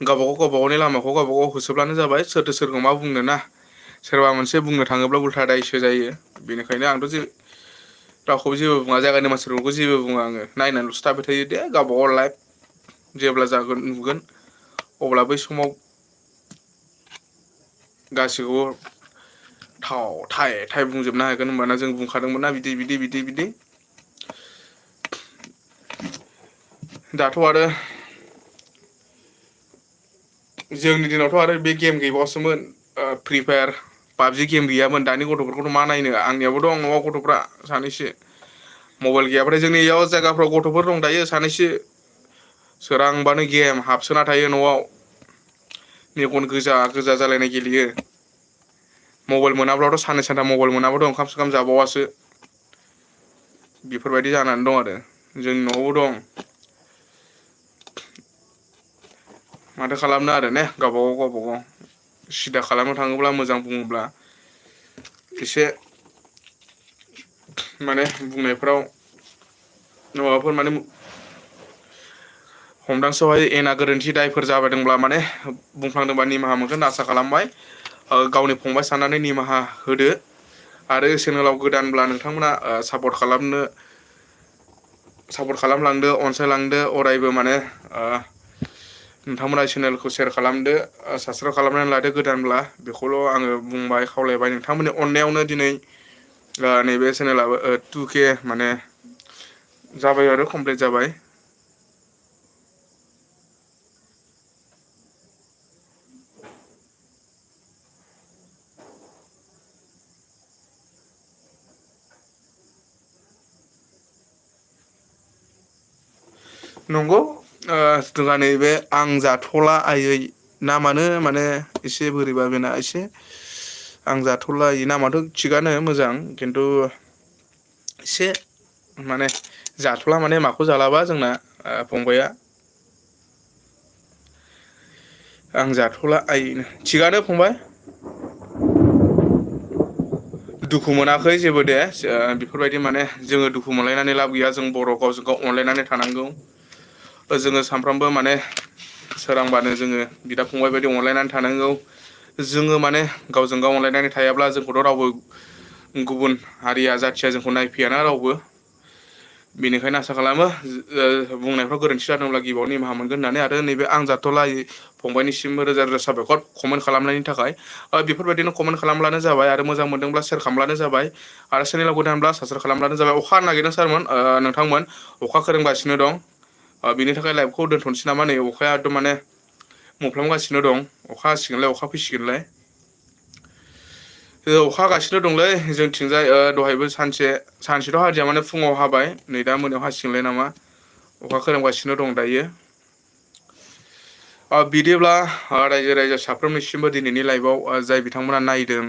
S1: गावबा गावनि लामाखौ गावबा गाव होसोब्लानो जाबाय। सोरथो सोरखौ मा बुंनो ना। सोरबा मोनसे बुंनो थाङोब्ला उल्था दायसो जायो। बेनिखायनो आंथ' रावखौबो जेबो बुङा, जायगानि मानसिफोरखौ जेबो बुङा आङो। नायनानैल'सो थाबाय थायो दे, गावबागाव लाइफ। जेब्ला जागोन नुगोन, अब्ला बै समाव गासैखौबो थाइ बुंजोबनो हागोन। होनबाना जों बुंखादोंमोन ना, बिदि बिदि बिदि बिदि। दाथ' आरो जोंनि दिनावथ' आरो बे गेम गैबावासोमोन, फ्रि फायार, पाबजि गेम गैयामोन। दानि गथ'फोरखौथ' मा नायनो। आंनियावबो दं न'आव गथ'फ्रा सानैसो। मबाइल गैयाबाथाय जोंनि इयाव जायगाफ्राव गथ'फोर दं दायो सानैसो, सोरांबानो गेम हाबसोना थायो न'आव। मेगन गोजा गोजा जालायनाय गेलेयो। मबाइल मोनाब्लाथ' साननै सानथाम मबाइल मोनाब्लाथ' ओंखाम सोंखाम जाबावासो। बेफोरबायदि जानानै दं आरो, जोंनि न'आवबो दं। माथो खालामनो आरो ने, गावबागाव सिदा खालामनो थाङोब्ला, मोजां बुङोब्ला एसे माने बुंनायफ्राव माबाफोर माने हमदांसोहाय एना गोरोन्थि दायफोर जाबायदोंब्ला माने बुंफ्लांदोंबा निमाहा मोनगोन आसा खालामबाय। गावनि फंबाय साननानै निमाहा होदो आरो चेनेलाव गोदानब्ला नोंथांमोना सापर्ट खालामलांदो अनसायलांदो अरायबो माने नोंथांमोना चेनेलखौ सेयार खालामदो साबसक्राइब खालामनानै लादो गोदानब्ला बेखौल' आङो बुंबाय खावलायबाय नोंथांमोननि अननायावनो दिनै नैबे चेनेलाबो 2K माने जाबाय आरो कमप्लिट जाबाय। नंगौ जोंहा नैबे आं जाथ'ला आयै नामानो माने एसे बोरैबा बेना एसे आं जाथ'ला आयै नामाथ' थिगानो मोजां खिन्थु एसे माने जाथ'ला माने माखौ जालाबा जोंना फंबाया आं जाथ'ला आइनो थिगानो फंबाय। दुखु मोनाखै जेबो दे बेफोरबायदि माने जोङो दुखु मोनलायनानै लाब गैया जों बर' गावजों गाव अनलायनानै थानांगौ। जोङो सानफ्रामबो माने सोरांबानो जोङो बिदा फंबाय बायदि अनलायनानै थानांगौ। जोङो माने गावजों गाव अनलायनानै थायाब्ला जोंखौथ' रावबो गुबुन हारिया जाथिया जोंखौ नायफैयाना रावबो बेनिखायनो आसा खालामो बुंनायफ्राव गोरोन्थि जादोंब्ला गिबियाव निमाहा मोनगोन होननानै आरो नैबे आं जाथ'ला फंबायनिसिमबो रोजा रोजा साबायखर कमेन्ट खालामनायनि थाखाय बेफोरबायदिनो कमेन्ट खालामब्लानो जाबाय आरो मोजां मोनदोंब्ला सेयार खालामब्लानो जाबाय आरो चेनेलाव गोदानब्ला साबसक्राइब खालामब्लानो जाबाय। अखा हानो नागिरदों सारमोन नोंथांमोन अखा खोरोमगासिनो दं बिनि थाखाय लाइभखौ दोन्थ'नोसै नामा नै अखाया एकदम माने मोफ्लामगासिनो दं अखा हासिगोनलाय अखा फैसिगोनलाय अखा हागासिनो दंलै जोंथिंजाय दहायबो सानसेथ' हादिया माने फुङाव हाबाय नै दा मोनायाव हासिगोनलाय नामा अखा खोरोमगासिनो दं दायो। बिदिब्ला रायजो राजा साफ्रोमनिसिमबो दिनैनि लाइभआव जाय बिथांमोना नायदों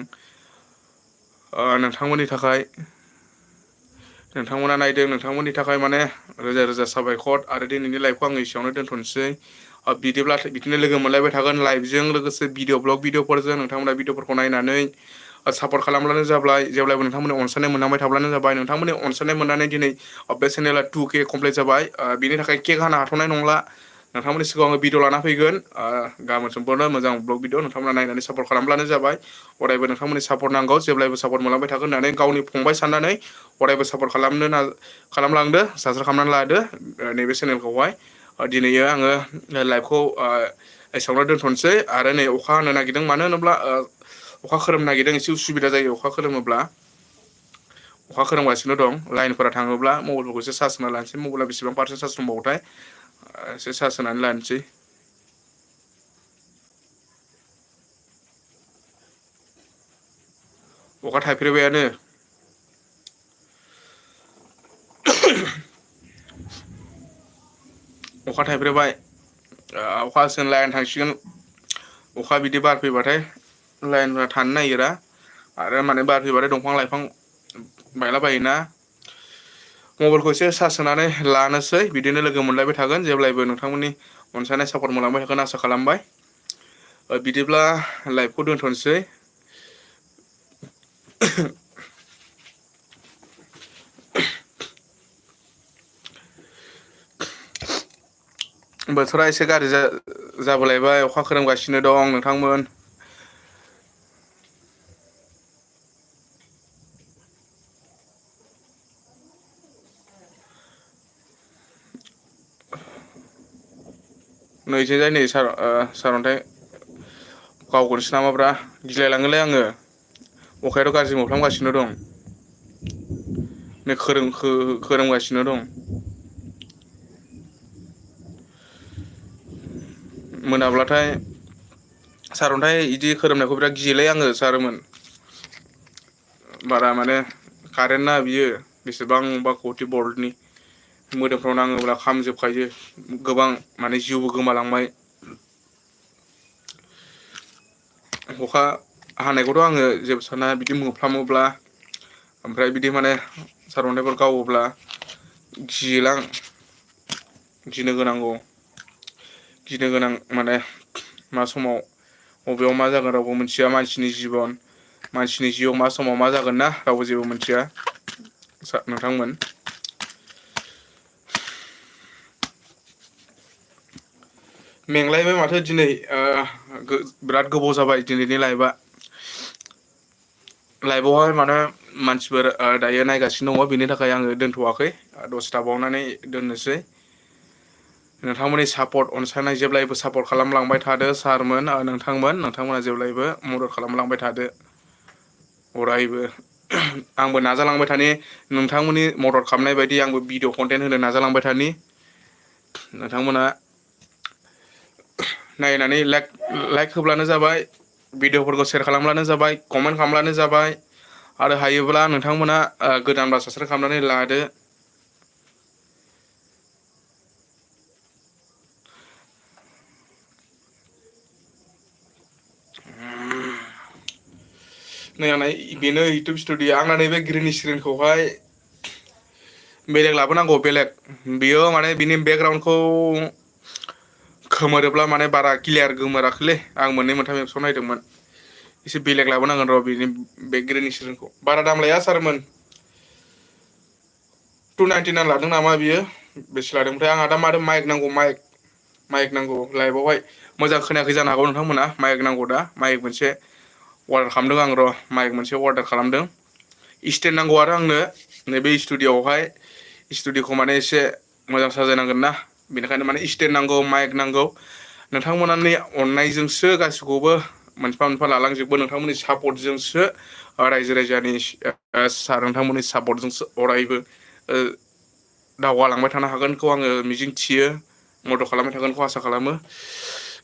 S1: नोंथांमोना नायदों नोंथांमोननि थाखाय माने रोजा रोजा साबायखर आरो दिनैनि लाइफखौ आङो एसेयावनो दोनथ'नोसै बिदिब्ला बिदिनो लोगो मोनलायबाय थागोन लाइभजों लोगोसे भिडिअ ब्लग भिडिअफोरजों नोंथांमोना भिडिअफोरखौ नायनानै सापर्ट खालामब्लानो जाबाय जेब्लायबो नोंथांमोननि अनसायनाय मोनलांबाय थाब्लानो जाबाय नोंथांमोननि अनसायनाय मोननानै दिनै बे चेनेला 2K कमप्लिट जाबाय बिनि थाखाय केक हानो हाथ'नाय नंला नोंथांमोननि सिगाङाव आङो भिडिअ लाना फैगोन गाबोन समफोरनो मोजां ब्लग भिडिअ नोंथांमोना नायनानै सापर्ट खालामब्लानो जाबाय अरायबो नोंथांमोननि सापर्ट नांगौ जेब्लायबो सापर्ट मोनलांबाय थागोन होननानै गावनि फंबाय साननानै अरायबो सापर्ट खालामलांदो साबसक्राइब खालामनानै लादो नैबे चेनेलखौहाय दिनैयो आङो लाइभखौ एसेयावनो दोनथ'नोसै आरो नै अखा हानो नागिरदों मानो होनोब्ला अखा खोरोमनो नागिरदों एसे उसुबिदा जायो अखा खोरोमोब्ला अखा खोरोमगासिनो दं लाइनफोरा थाङोब्ला मबाइलफोरखौ एसे चार्ज होना लानोसै मबाइला बेसेबां पार्सेन्ट चार्ज दंबावोथाय एसे चार्ज होनानै लानोसै। अखा थाइफ्रिबायानो अखा थाइफ्रिबाय अखा हासिगोन लाइन थांसिगोन अखा बिदि बार फैबाथाय लाइनफ्रा थानो नागिरा आरो माने बार फैबाथाय दंफां लाइफां बायला बायोना मबाइलखौ एसे चार्ज होनानै लानोसै बिदिनो लोगो मोनलायबाय थागोन जेब्लायबो नोंथांमोननि अनसायनाय सापर्ट मोनलांबाय थागोन आसा खालामबाय बिदिब्ला लाइभखौ दोनथ'नोसै। बोथोरा एसे गाज्रि जाबोलायबाय अखा खोरोमगासिनो दं नोंथांमोन नैथिंजाय नै सारअन्थाइ गावगोनसो नामाब्रा गिलायलाङोलै आङो अखायाथ' गाज्रि मोफ्लामगासिनो दं नै खोरोमगासिनो दं मोनाब्लाथाय सारअन्थाइ बिदि खोरोमनायखौ बिराद गियोलै आङो सारमोन बारा माने कारेन्टना बियो बेसेबांबा खौथि बल्टनि मोदोमफ्राव नाङोब्ला खामजोबखायो गोबां माने जिउबो गोमालांबाय अखा हानायखौथ' आङो जेबो साना बिदि मोफ्लामोब्ला ओमफ्राय बिदि माने सारअन्थाइफोर गावोब्ला गिनो गोनां माने मा समाव बबेयाव मा जागोन रावबो मोनथिया मानसिनि जिउआव मा समाव मा जागोन ना रावबो जेबो मोनथिया नोंथांमोन मेंलायबाय माथो दिनै बिराद गोबाव जाबाय दिनैनि लाइभआवहाय माने मानसिफोर दायो नायगासिनो दङ बेनि थाखाय आङो दोनथ'वाखै दसे थाबावनानै दोननोसै नोंथांमोननि सापर्ट अनसायनाय जेब्लायबो सापर्ट खालामलांबाय थादो सारमोन नोंथांमोना जेब्लायबो मदद खालामलांबाय थादो अरायबो आंबो नाजालांबाय थानि नोंथांमोननि मदद खालामनाय बायदि आंबो भिडिअ कन्टेन्ट होनो नाजालांबाय थानि नोंथांमोना नायनानै लाइक होब्लानो जाबाय भिडिअफोरखौ सेयार खालामब्लानो जाबाय कमेन्ट खालामब्लानो जाबाय आरो हायोब्ला नोंथांमोना गोदानबा साबस्क्राइब खालामनानै लादो नै आंना बेनो इउटुब स्टुडिअ आंना नैबे ग्रिन स्क्रिनखौहाय बेलेग लाबोनांगौ बेलेग बियो माने बिनि बेकग्राउन्डखौ खोमोरोब्ला माने बारा क्लियार गोमोराखैलै आं मोननै मोनथाम एपसआव नायदोंमोन एसे बेलेग लाबोनांगोन र' बिनि बे ग्रिन स्क्रिनखौ बारा दाम लाया सारमोन 299 लादों नामा बियो बेसे लादों ओमफ्राय आंहा दा माथो माइक नांगौ माइक नांगौ लाइभआवहाय मोजां खोनायाखै जानो हागौ नोंथांमोना माइक नांगौ दा माइक मोनसे अर्डार खालामदों आं र' माइक मोनसे अर्डार खालामदों स्टेन्ड नांगौ आरो आंनो नैबे स्टुडिअखौ माने एसे मोजां साजायनांगोन ना बेनिखायनो माने स्टेन्ड नांगौ माइक नांगौ नोंथांमोननि अननायजोंसो गासिखौबो मोनफा मोनफा लालांजोबो नोंथांमोननि सापर्टजोंसो रायजो राजानि सार नोंथांमोननि सापर्टजोंसो अरायबो दावगालांबाय थानो हागोनखौ आङो मिजिं थियो मदद खालामबाय थागोनखौ आसा खालामो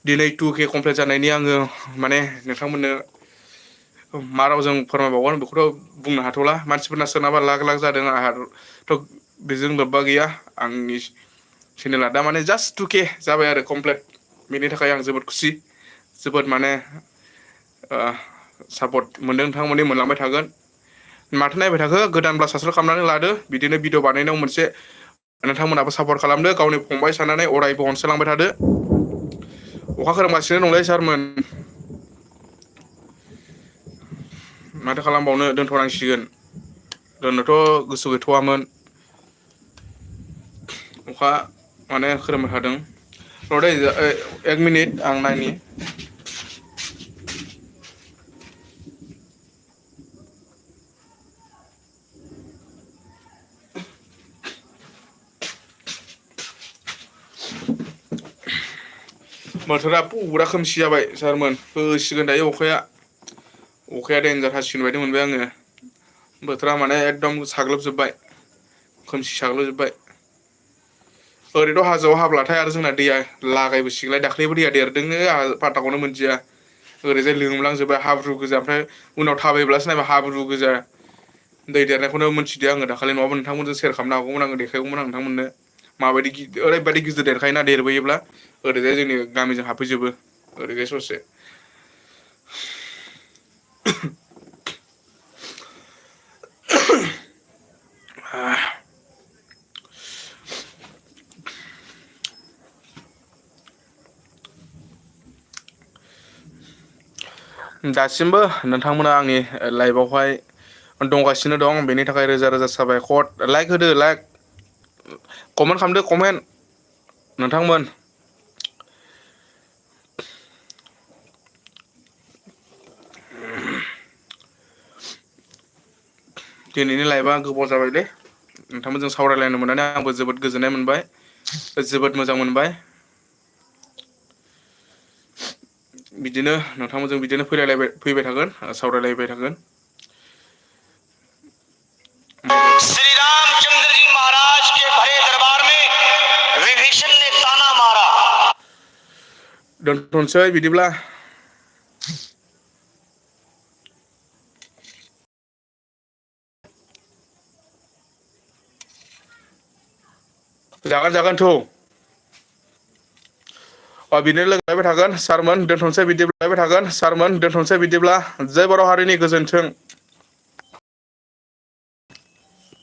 S1: दिनै 2K कमप्लिट जानायनि आङो माने नोंथांमोननो मा रावजों फोरमायबावगोन बेखौथ' बुंनो हाथ'ला मानसिफोरना सोरनाबा लाख लाख जादों आंहाथ' बेजों लोब्बा गैया आंनि चेनेला दा माने जास्ट 2K जाबाय आरो कमप्लिट बेनि थाखाय आं जोबोद खुसि जोबोद माने सापर्ट मोनदों नोंथांमोननि मोनलांबाय थागोन माथो नायबाय थाखो गोदानब्ला साबस्क्राइब खालामनानै लादो बिदिनो भिडिअ बानायनायाव मोनसे नोंथांमोनाबो सापर्ट खालामदो गावनि फंबाय साननानै अरायबो अनसायलांबाय थादो अखा खोरोमगासिनो दंलै सारमोन माथो खालामबावनो दोनथ'नांसिगोन दोननोथ' गोसो गैथ'वामोन अखा माने खोरोमबाय थादों र' दै 1 मिनिट आं नायनि बोथोरा पुरा खोमसि जाबाय सारमोन होसिगोन दायो अखाया देन्जार हासिगोन बायदि मोनबाय आङो बोथोरा माने एकदम साग्लोबजोब्बाय खोमसि साग्लोबजोब्बाय ओरैथ' हाजोआव हाब्लाथाय आरो जोंना दैया लागायबोसिगोनलाय दाख्लैबो दैया देरदोंनो आंहा पात्ताखौनो मोनदिया ओरैजाय लोमलांजोब्बाय हाब्रु गोजा ओमफ्राय उनाव थाबायब्लासो नायबा हाब्रु गोजा दै देरनायखौनो मोनथिदो आङो दाखालि नङाबा नोंथांमोनजों सेयार खालामनो हागौमोन आङो देखायगौमोन आं नोंथांमोननो माबायदि ओरैबायदि गिदिर देरखायोना देरबोयोब्ला ओरैजाय जोंनि गामिजों हाबफैजोबो ओरैजाय ससे दासिमबो नोंथांमोना आंनि लाइभआवहाय दंगासिनो दं बेनि थाखाय रोजा रोजा साबायखर लाइक होदो लाइक कमेन्ट खालामदो कमेन्ट नोंथांमोन दिनैनि लाइभआ गोबाव जाबायलै नोंथांमोनजों सावरायलायनो मोननानै आंबो जोबोद गोजोननाय मोनबाय जोबोद मोजां मोनबाय बिदिनो नोंथांमोनजों बिदिनो फैबाय थागोन सावरायलायबाय थागोन श्री रामचंद्र जी महाराज के भरे दरबार में विभीषण ने ताना मारा दोनथ'नोसै बिदिब्ला जागोन थौ बिदिनो लोगो लायबाय थागोन सारमोन दोनथ'नोसै बिदिब्ला जय बर' हारिनि गोजोन्थों